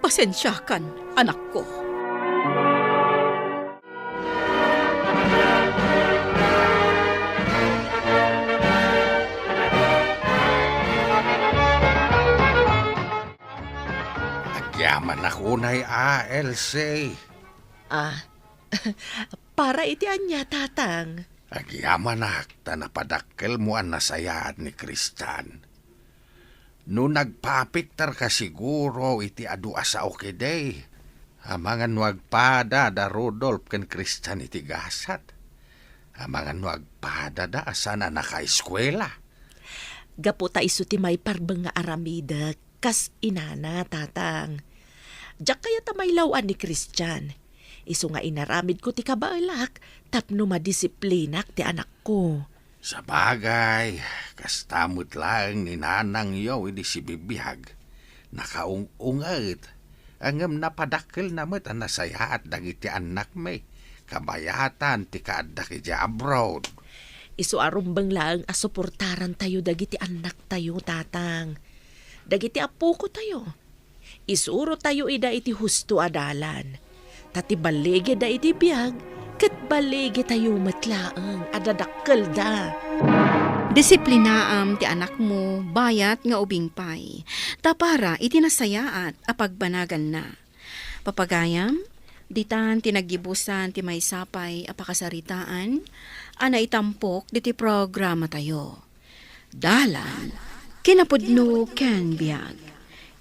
Pasensiakan, anakko. Agyamanak unay a, Elsie. Ah, para iti ania, Tatang? Agyamanak ta napadakkelmo a nasayaat ni Christian. No nagpapiktarka siguro iti adu a sao ketdi, amangan no agpada da Rudolph ken Christian iti gasat. Amangan no agpada da a saan a nakaeskuela. Gapu ta isu ti maiparbeng nga aramidek kas inana, Tatang. Diak kayat a mailaw-an ni Christian. Isu nga inaramidko ti kabaelak tapno madisiplinak ti anakko. Sabagay, kasta met laeng ni nanangyo idi sibibiag. Nakaung-unget, ngem napadakkelna met a nasayaat dagiti annakmi, kabayatan ti kaaddak idiay abroad. Isu a rumbeng laeng a suportarantayo dagiti annaktayo, Tatang. Dagiti appokotayo, isurotayo ida iti husto a dalan. Ta ti balligida iti biag, ket balligitayo met laeng a dadakkelda. Disiplinaam ti anakmo, bayat nga ubing pay, ta para iti nasayaat a pagbanaganna. Papagayam, ditan ti naggibusan ti maysa pay a pakasaritaan a naitampok diti programatayo. Dalan, kinapudno ken biag.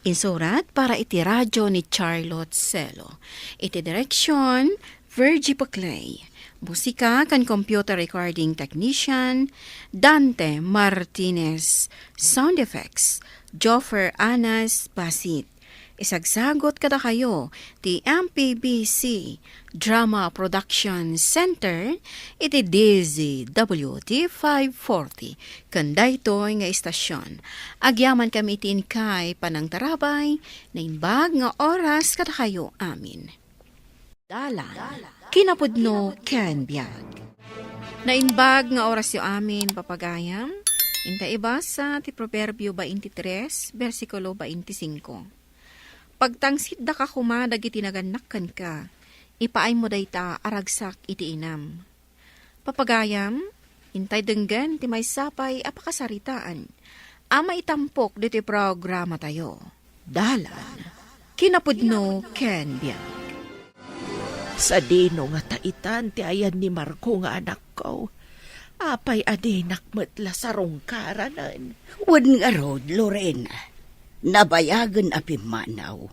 Insurat para iti radyo ni Charlotte Celo. Iti direksyon, Virgie Paclay. Musika ken computer recording technician, Dante Martinez. Sound effects, Joffer Anas Basit. Isagsagot kadakayo ti M P B C Drama Production Center iti D Z W T five forty ken daytoy nga istasyon. Agyamankami iti inkay panangtarabay, naimbag nga oras kadakayo amin. Dalan, kinapudno ken biag. Naimbag nga orasyo amin, papagayam. Inta ibasa ti Proverbio twenty-three, bersikulo twenty-five. Pagtangsitdaka koma dagiti nagannak kenka, ipaaymo dayta a ragsak iti inam. Papagayam, intay denggen ti maysa pay a pakasaritaan a maitampok ditoy programatayo. Dalan, kinapudno ken biag. Sadino ngata itan ti ayan ni Marco nga anakko? Apay a dinak met la sarungkaranen? Wen ngarud, Lorena, nabayagen a pimmanaw,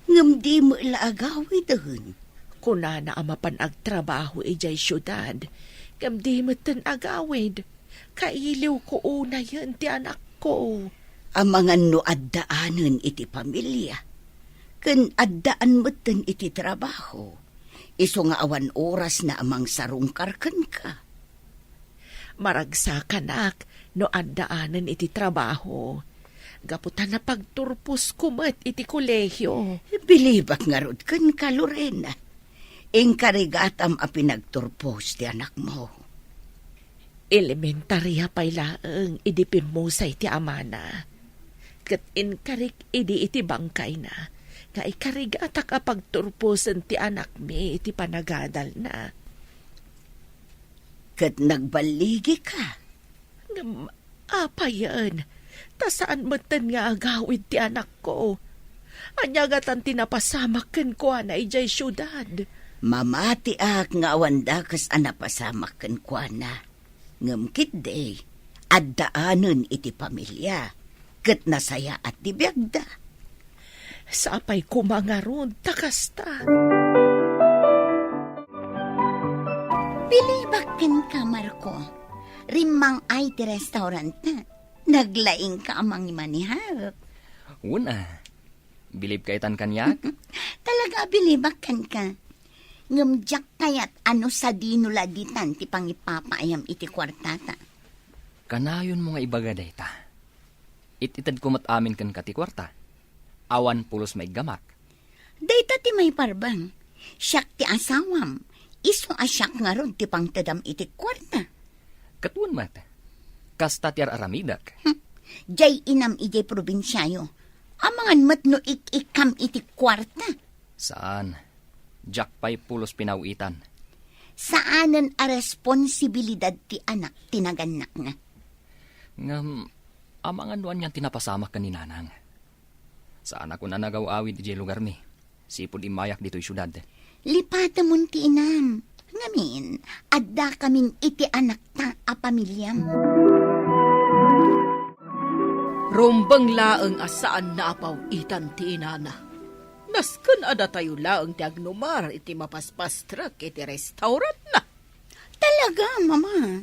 ngem di met la agawiden. Kunana a mapan agtrabaho idiay siudad, ngem di metten agawid. Kailiwko unayen ti anakko. Amangan no addaanen iti pamilia, ken addaan metten iti trabaho, isu nga awan orasna a mangsarungkar kenka. Maragsakanak no addaanen iti trabaho, gapu ta napagturposko met iti kolehio. Bilibak ngarud kenka, Lorena. Inkarigatam a pinagturpos ti anakmo. Elementaria pay laeng idi pimmusay ti amana. Ket inkarik idi iti bangkayna nga ikarigatak a pagturposen ti anakmi iti panagadalna. Ket nagballigika. Ngem apayen, ta saan metten nga agawid ti anakko. Ania ngatan ti napasamak kenkuana idiay siudad? Mamatiak nga awan dakes a napasamak kenkuana. Ngem ketdi, addaanen iti pamilia, ket nasayaat ti biagda. Sapay koma ngarud ta kasta. Bilibak kenka, Marco. Rimmang-ay ti restaurant-na. Naglaingka a mangimanihar. Wen a. Bilibka itan kaniak? Talaga a bilibak kenka. Ngem diak kayat a no sadino la ditan ti pangipapaayam iti kuartata. Kanayonmo nga ibaga dayta. It-itedko met amin kenka ti kuarta. Awan pulos maiggamak. Dayta ti maiparbeng. Siak ti asawam. Isu a siak ngarud ti pangtedam iti kuarta. Ket wen met, kasta ti ar-aramidek. Hm. Diay inam idiay probinsiayo. Amangan met no ik-ikkam iti kuarta. Saan. Diak pay pulos pinaw-itan. Saanen a responsibilidad ti anak ti nagannakna. Ngem, amangan no anian ti napasamak ken ni Nanang. Saanakon a nagaw-awid idiay lugarmi. Sipud immayak ditoy siudad. Lipatemon ti inam. Ngamin, addakamin iti anakta a pamiliam. Rumbeng laeng a saanna a paw-itan ti inana. Nasken a datayo laeng ti agnumar iti mapaspastrek iti restaurantna. Talaga, Mama?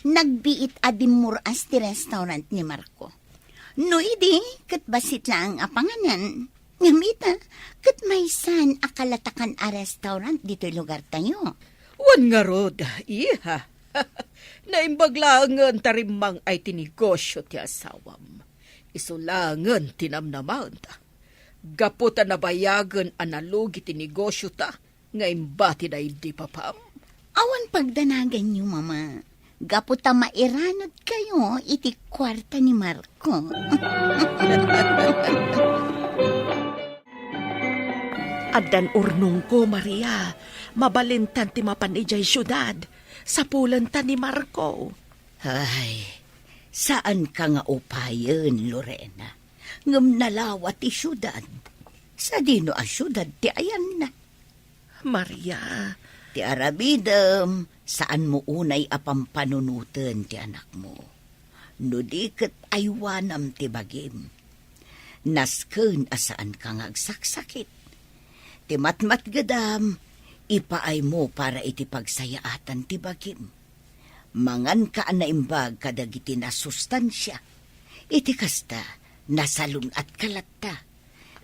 Nagbiit a dimmuras ti restaurant ni Marco. No idi, ket bassit laeng a panganan. Ngem ita, ket maysan a kalatakan a restaurant ditoy lugartayo. Wen ngarud, iha. Naimbag laengen ta rimmang-ay ti negosio ti asawam. Isu laengen ti namnamaenta. Gapu ta nabayagen a nalugi ti negosiota, nga imbatida idi papam. Awan pagdanaganyo, Mama. Gapu ta mairanudkayo iti kuarta ni Marco. Addan urnongko, Maria. Mabalintan ti mapan idiay siudad. Sapulenta ni Marco. Ay, saanka nga upayen, Lorena. Ngem nalawa ti siudad. Sadino a siudad ti ayanna? Maria. Ti aramidem, saanmo unay a pampanunoten ti anakmo. No di ket aywanam ti bagim. Nasken a saanka nga agsaksakit. Ti matmatgedam, ipaaymo para iti pagsayaatan ti bagim. Manganka a naimbag kadagiti nasustansia. Iti kasta, nasalun-atka latta,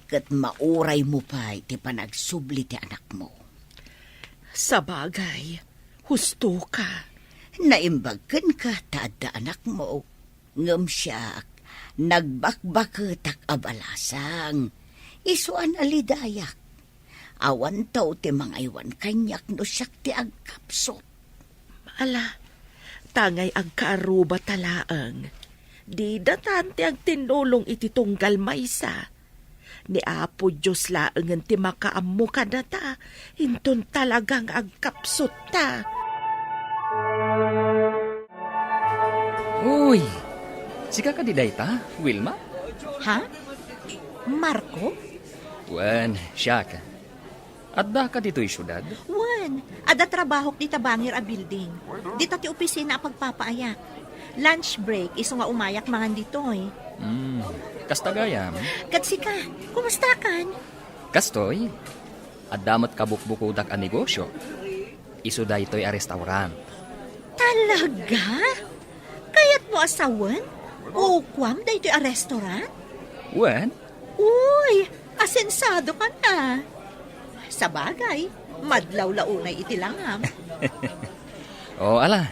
ket mauraymo pay ti panagsubli ti anakmo. Sabagay, hustoka. Naimbag kenka ta adda anakmo, ngem siak, nagbakbaketak a balasang. Isu a nalidayak. Awanto ti mangaywan kaniak no siak ti agkapsut. Ala, tangay agkaarrubata laeng. Didatan ti agtinnulong iti tunggal maysa. Ni Apo Dios laengen ti makaammo kadata, inton talaga nga agkapsutta. Uy, sika kadi dayta, Wilma? Ha? Marco? Wen, siak. Addaka ditoy siudad? Wen, adda trabahok dita bangir a building. Dita ti opisina a pagpapaayak. Lunch break, isu nga umayak mangan ditoy. Hmm, kasta gayam? Ket sika, kumustakan? Kastoy, adda met kabukbukodak a negosio. Isu daytoy a restaurant. Talaga? Kayatmo a sawen? Ukuam daytoy a restaurant? Wen? Uy, asensadokan a. Sabagay, madlaw la unay iti langam. O, ala.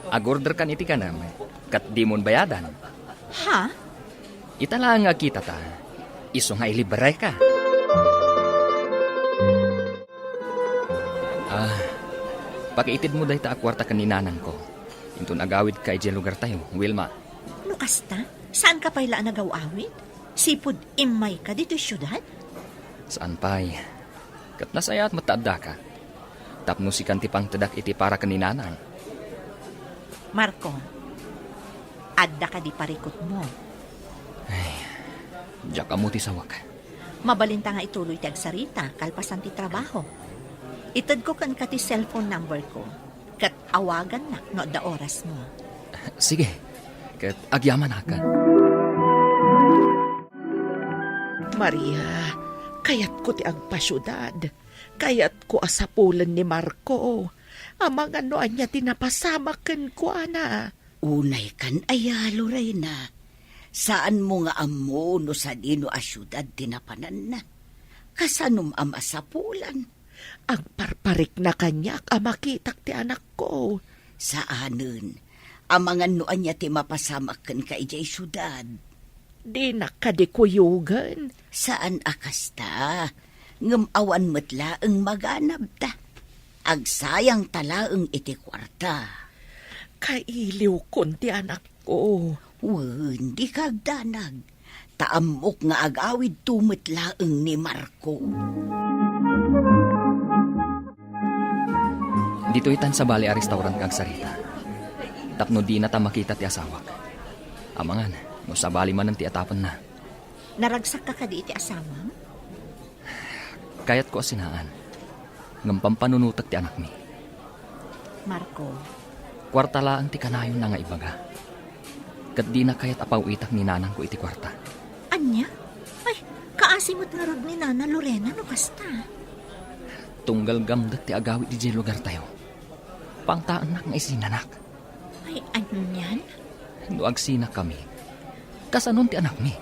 Agorderkan iti kanam, ket dimon bayadan. Ha? Ita laeng nga kitata, isu nga ilibreka. Ah, pakiitedmo dayta a kuarta ken ni nanangko. Inton agawidka idiay lugartayo, Wilma. No kasta, saanka pay la a nagaw-awid? Sipud immayka ditoy siudad? Saan pay. Ket nasayaat met ta addaka. Tapno sikan ti pangtedak iti para ken ni nanang. Marco, adda kadi parikutmo? Ay, diak ammo ti sawak. Mabalinta nga ituloy ti agsarita kalpasan ti trabaho. Itedko kenka ti cellphone number ko, ket awagannak no adda orasmo. Sige, ket agyamanak. Maria, kayatko ti agpasiudad. Kayatko a sapulen ni Marco. Amangan no ania ti napasamak kenkuana. Unay kan aya, Lorena. Saanmo nga ammo no sadino a siudad ti napananna. Kasanom a masapulan? Agparparikna kaniak a makitak ti anakko. Saanen. Amangan no ania ti mapasamak kenka idiay siudad. Dinak kadi kuyogen? Saan a kasta. Ngem awan met laeng maganabta. Agsayangta laeng iti kuarta. Kailiwkon ti anakko. Wen, dika agdanag. Ta ammok nga agawidto met laeng ni Marco. Ditoy tan sabali a restaurant nga agsarita. Tapno dinata makita ti asawak. Amangan, no sabali manen ti atapenna. Naragsakka kadi iti asawam? Kayatko a sinaan. Ngem pampanunotek ti anakmi. Marco. Kuarta laeng ti kanayonna nga ibaga. Ket dina kayat a paw-itak ni nanangko iti kuarta. Ania? Ay, kaasi met ngarud ni Nana Lorena no kasta. Tunggal gamdek ti agawid idiay lugartayo. Pangtaennak nga isinanak. Ay, anian? No agsinakami, kasanon ti anakmi?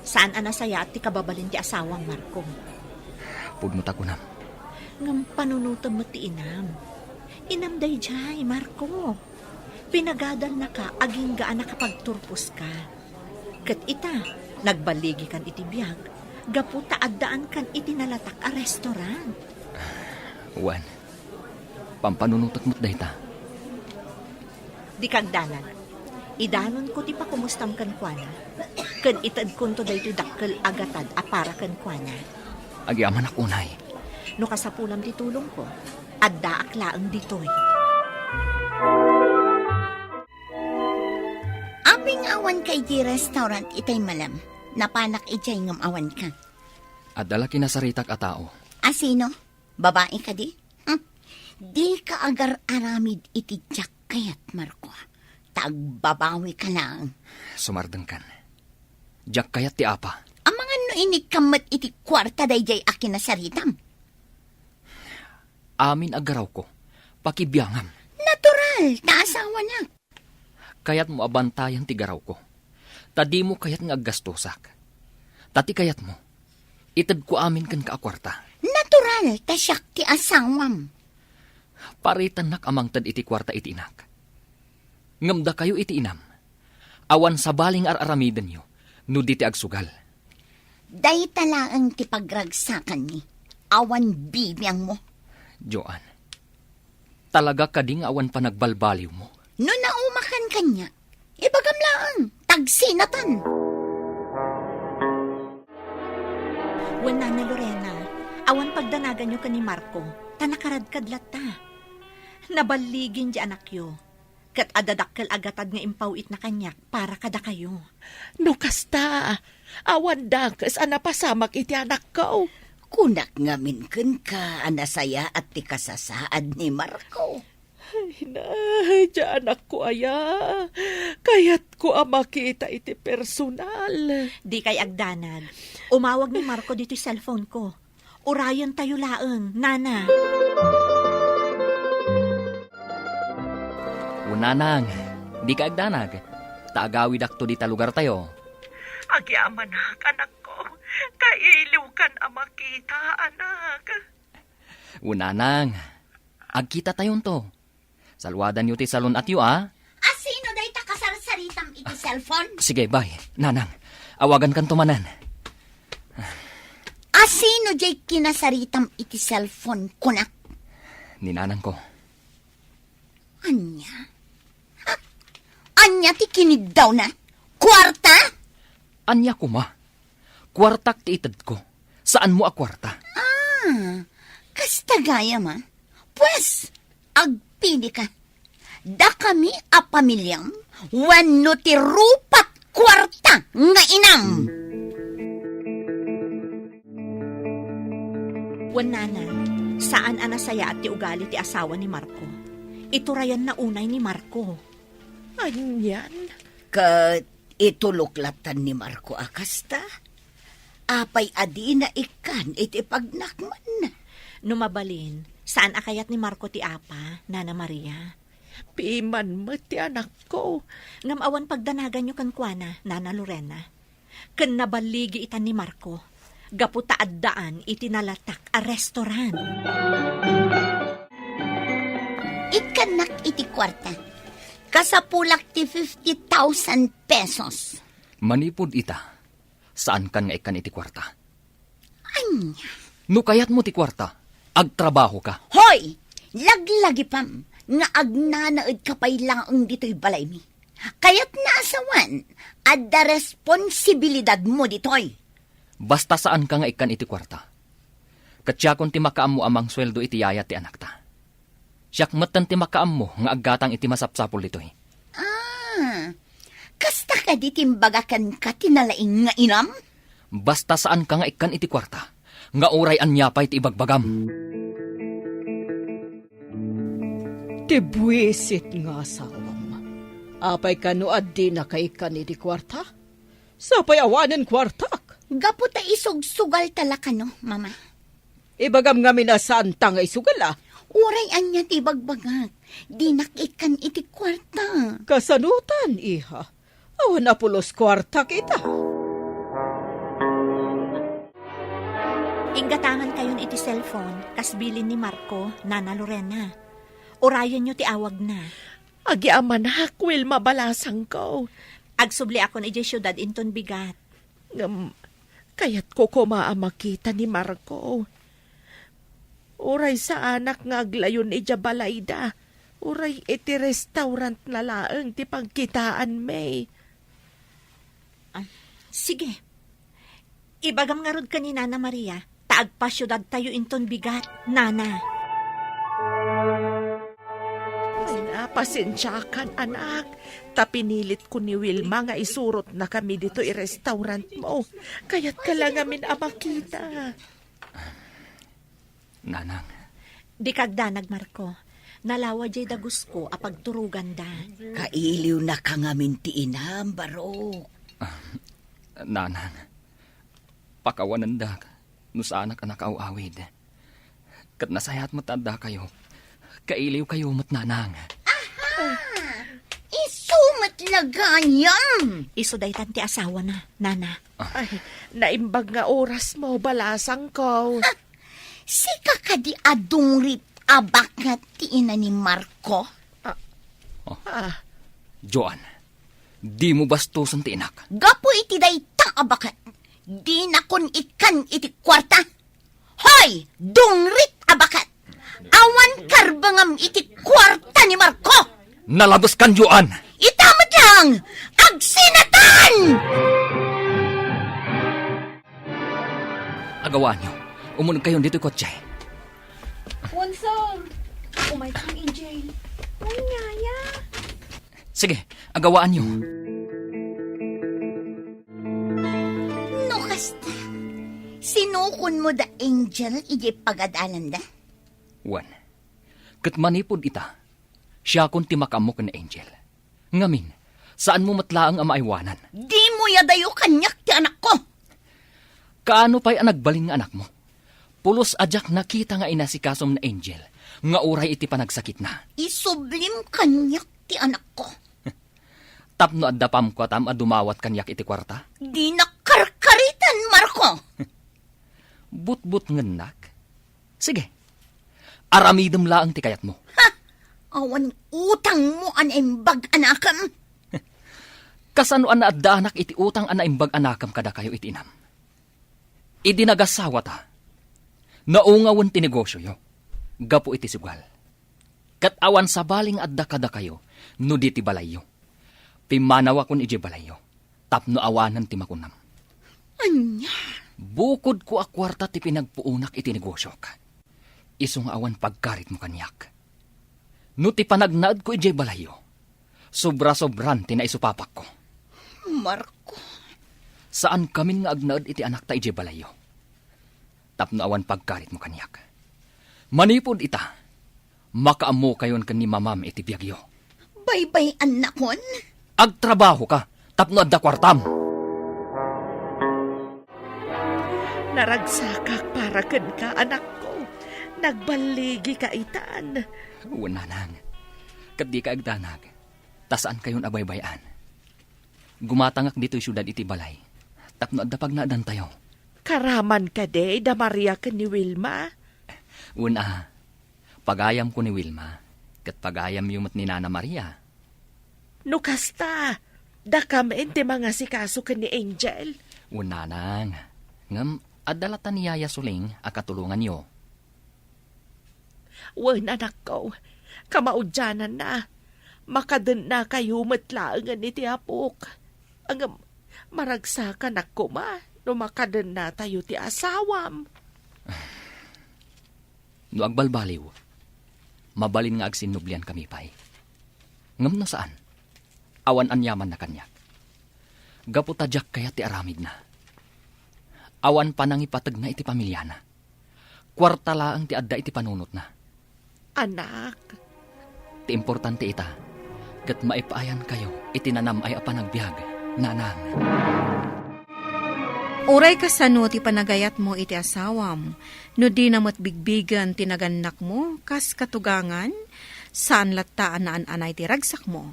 Saan a nasayaat ti kababalin ti asawam, Marco. Pudno ta kunam. Ngem panunotem met ti inam. Inam daydiay, Marco. Pinagadalnaka agingga a nakapagturposka. Ket ita, nagbaligikan iti biag, gapu ta addaankan iti nalatak a restaurant. Wen, pampanunotek met dayta. Dika agdanag. Idanonko ti pakumustam kenkuana, ken itedkonto daytoy dakkel a gatad a para kenkuana. Agyamanak unay. No kasapulam ti tulongko, addaak laeng ditoy. Apay nga awanka iti restaurant itay malem? Napanak idiay ngem awanka. Adda la kinasaritak a tao. A sino? Babai kadi? Hmm. Dika agar-aramid iti diak kayat, Marco. Ta agbabawika laeng. Sumardengkan. Diak kayat ti apa. Amangan no inikkam met iti kuarta daydiay a kinasaritam. Amin a garawko, pakibiangam. Natural, ta asawanak. Kayatmo a bantayan ti garawko, ta dimo kayat nga aggastosak. Ta ti kayatmo, itedko amin kenka a kuarta. Natural, ta siak ti asawam. Paritannak a mangted iti kuarta iti inak. Ngem dakayo iti inam, awan sabali nga ar-aramidenyo no di ti agsugal. Dayta laeng ti pagragsakanmi, awan bibiangmo. Joan, talaga kadi nga awan panagbalbaliwmo? No naumakan kaniak, ibagam laeng, tagsinatan. Wen, Nana Lorena, awan pagdanaganyo ken ni Marco, ta nakaradkad latta. Naballigin ti anakyo. Ket adda dakkel a gatad nga impaw-itna kaniak para kadakayo. No kasta, awan dakes a napasamak iti anakko. Kunak ngamin kenka a nasayaat ti kasasaad ni Marco. Ay, nay, ti anakko aya. Kayatko a makita iti personal. Dikay agdanag. Umawag ni Marco ditoy cellphone ko. Urayentayo laeng, Nana. O Nanang, dika agdanag, ta agawidakto dita lugartayo. Agyamanak, anakko. Kailiwkan a makita, anak. O Nanang, agkitatayonto. Saluadanyo ti salun-atyo, a? Asino dayta kasarsaritam iti cellphone? Sige, bye. Nanang, awagankanto manen. Asino diay kinasaritam iti cellphone, kunak? Ni nanangko. Ania? Ha? Ania ti kiniddawna? Kuarta? Ania koma? Kuartak ti itedko. Saanmo a kuarta. Ah, kasta gayam, a? Pues, agpilika. Dakami a pamiliam wenno ti rupat kuarta nga inam? Wen, Nana, saan a nasayaat ti ugali ti asawa ni Marco. Iturayanna unay ni Marco. Anian? Ket itulok lattan ni Marco a kasta? Apay a dina ikkan iti pagnakman? No mabalin, saan a kayat ni Marco ti apa, Nana Maria? Piman met ti anakko. Ngem awan pagdanaganyo kenkuana, Nana Lorena. Ken naballigi itan ni Marco, gapu ta addaan iti nalatak a restaurant. Ikkannak iti kuarta. Kasapulak ti fifty thousand pesos. Manipud ita, saankan nga ikkan iti kuarta. Ania? No kayatmo ti kuarta, agtrabahoka. Hoy! Laglagipam nga agnanaedka pay laeng ditoy balaymi. Kayatna a sawen, adda responsibilidadmo ditoy. Basta saanka nga ikkan iti kuarta. Ket siakon ti makaammo a mangsueldo iti yaya ti anakta. Siak metten ti makaammo nga aggatang iti masapsapul ditoy. Ah, kasta kadi ti imbaga kenka ti nalaing nga inam? Basta saanka nga ikkan iti kuarta, nga uray ania pay ti ibagbagam. Ti buisit nga asawam. Apay kano a dinaka ikkan iti kuarta? Sapay awanen kuartak. Gapu ta isugsugalta la kano, Mama. Ibagam ngamin a saanta nga isugal, a? Uray ania ti ibagbagak, dinak ikkan iti kuarta. Kasanotan, iha? Awan a pulos kuartak ita. Inggatangankayon iti cellphone, kas bilin ni Marco, Nana Lorena. Urayenyo ti awagna. Agyamanak, Wilma balasangko. Agsubliakon idiay siudad inton bigat. Ngem, kayatko koma a makita ni Marco. Uray saanak nga aglayon idiay balayda, uray iti restaurantna laeng ti pagkitaanmi. Ah, sige. Ibagam ngarud ken ni Nana Maria, ta agpasiudadtayo inton bigat, Nana. Ay, pasensiakan, anak, ta pinilitko ni Wilma nga isurotnakami ditoy restaurantmo. Kayatka la ngamin a makita. Nanang. Dika agdanag, Marco. Nalawa diay dagusko a pagturoganda. Kailiwnaka ngamin ti inam, Barok. Ah, Nanang, pakawanendak no saanak a nakaaw-awid. Ket nasayaat met ta addakayo. Kailiwkayo met, Nanang. Aha! Isu met la gayam! Isu daytan ti asawana, Nana. Ay, naimbag nga orasmo, balasangko. Ha! Sika kadi a dungrit a baket ti ina ni Marco? Ah. Oh. Ah. Joan, dimo bastosen ti inak. Gapu iti dayta a baket, dinakon ikkan iti kuarta. Hoy, dungrit a baket! Awan karbengam iti kuarta ni Marco! Nalabeskan, Joan! Ita met lang! Agsinatan! Agawaanyo. Umunegkayon ditoy kotse. Wonsong, umayka, Angel. Ay, Yaya. Sige, agawaanyo. No kasta, sinukonmo da Angel idiay pagadalanda? Wen, ket manipud ita, siakon ti makaammo ken Angel. Ngamin, saanmo met laeng a maaywanan. Dimo iyadayo kaniak ti anakko! Kaano pay a nagbalin nga anakmo? Pulos a diak nakita nga inasikasom ni Angel nga uray iti panagsakitna. Isublim kaniak ti anakko. Tapno adda pamkuatam a dumawat kaniak iti kuarta? Dinak karkaritan, Marco! Butbutngennak? Sige. Aramidem laeng ti kayatmo. Ha! Awan utangmo a naimbag a nakem. Kasano a naaddaanak iti utang a naimbag a nakem kadakayo iti inam? Idi nagasawata, naungawen ti negosioyo gapu iti sugal. Ket awan sabali nga adda kadakayo no di ti balayyo. Pimmanawakon idiay balayyo tapno awanen ti makunam. Ania? Bukodko a kuarta ti pinagpuonak iti negosiok. Isu nga awan pagkaritmo kaniak. No ti panagnaedko idiay balayyo, sobra-sobran ti naisupapakko. Marco. Saankamin nga agnaed iti anakta idiay balayyo. Tapno awan pagkaritmo kaniak. Manipud ita, makaammokayon ken ni mamam iti biagyo. Baybay-annakon? Agtrabahoka tapno adda kuartam. Naragsakak para kenka, anakko. Nagballigika itan. Wen, nanang. Ket dika agdanag, ta saankayon a baybay-an. Gumatangak ditoy siudad iti balay tapno adda pagnaedantayo. Karaman kadi da Maria ken ni Wilma? Wen a, pagayamko ni Wilma, ket pagayamyo met ni Nana Maria. No kasta, dakam ti mangasikaso ken ni Angel? Wen, nanang, ngem adda latta ni Yaya Suling a katulonganyo. Wen, anakko, kamaudiananna. Makadennakayo met laengen iti apok. Ngem, maragsakanak koma no makadennatayo ti asawam. No agbalbaliw, mabalin nga agsinnubliankami pay. Ngem no saan, awan aniamanna kaniak. Gapu ta diak kayat ti aramidna. Awan panangipategna iti pamiliana. Kuarta laeng ti adda iti panunotna. Anak. Ti importante ita, ket maipaayankayo iti nanam-ay a panagbiag, nanang. Uray kasano ti panagayatmo iti asawam, no dina met bigbigen ti nagannakmo kas katugangan, saan latta a naan-anay ti ragsakmo.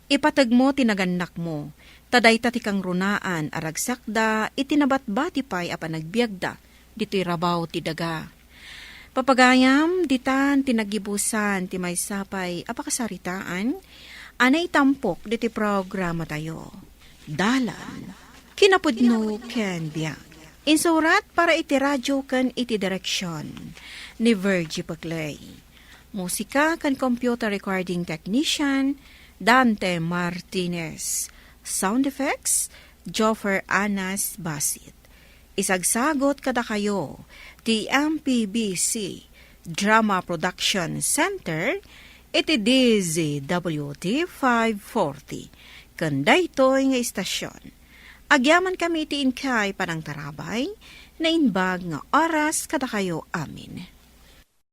Ipategmo ti nagannakmo, ta dayta ti kangrunaan a ragsakda iti nabatbati pay a panagbiagda ditoy rabaw ti daga. Papagayam, ditan ti naggibusan ti maysa pay a pakasaritaan a naitampok ditoy programatayo. Dalan, kinapudno ken biag. Insurat para iti radio ken iti direksion ni Virgie Paclay. Musika ken computer recording technician, Dante Martinez. Sound effects, Joffer Anas Basit. Isagsagot kadakayo ti M P B C Drama Production Center iti D Z W T five forty. Ken daytoy nga istasyon, agyamankami iti inkay panangtarabay, naimbag nga oras kadakayo amin.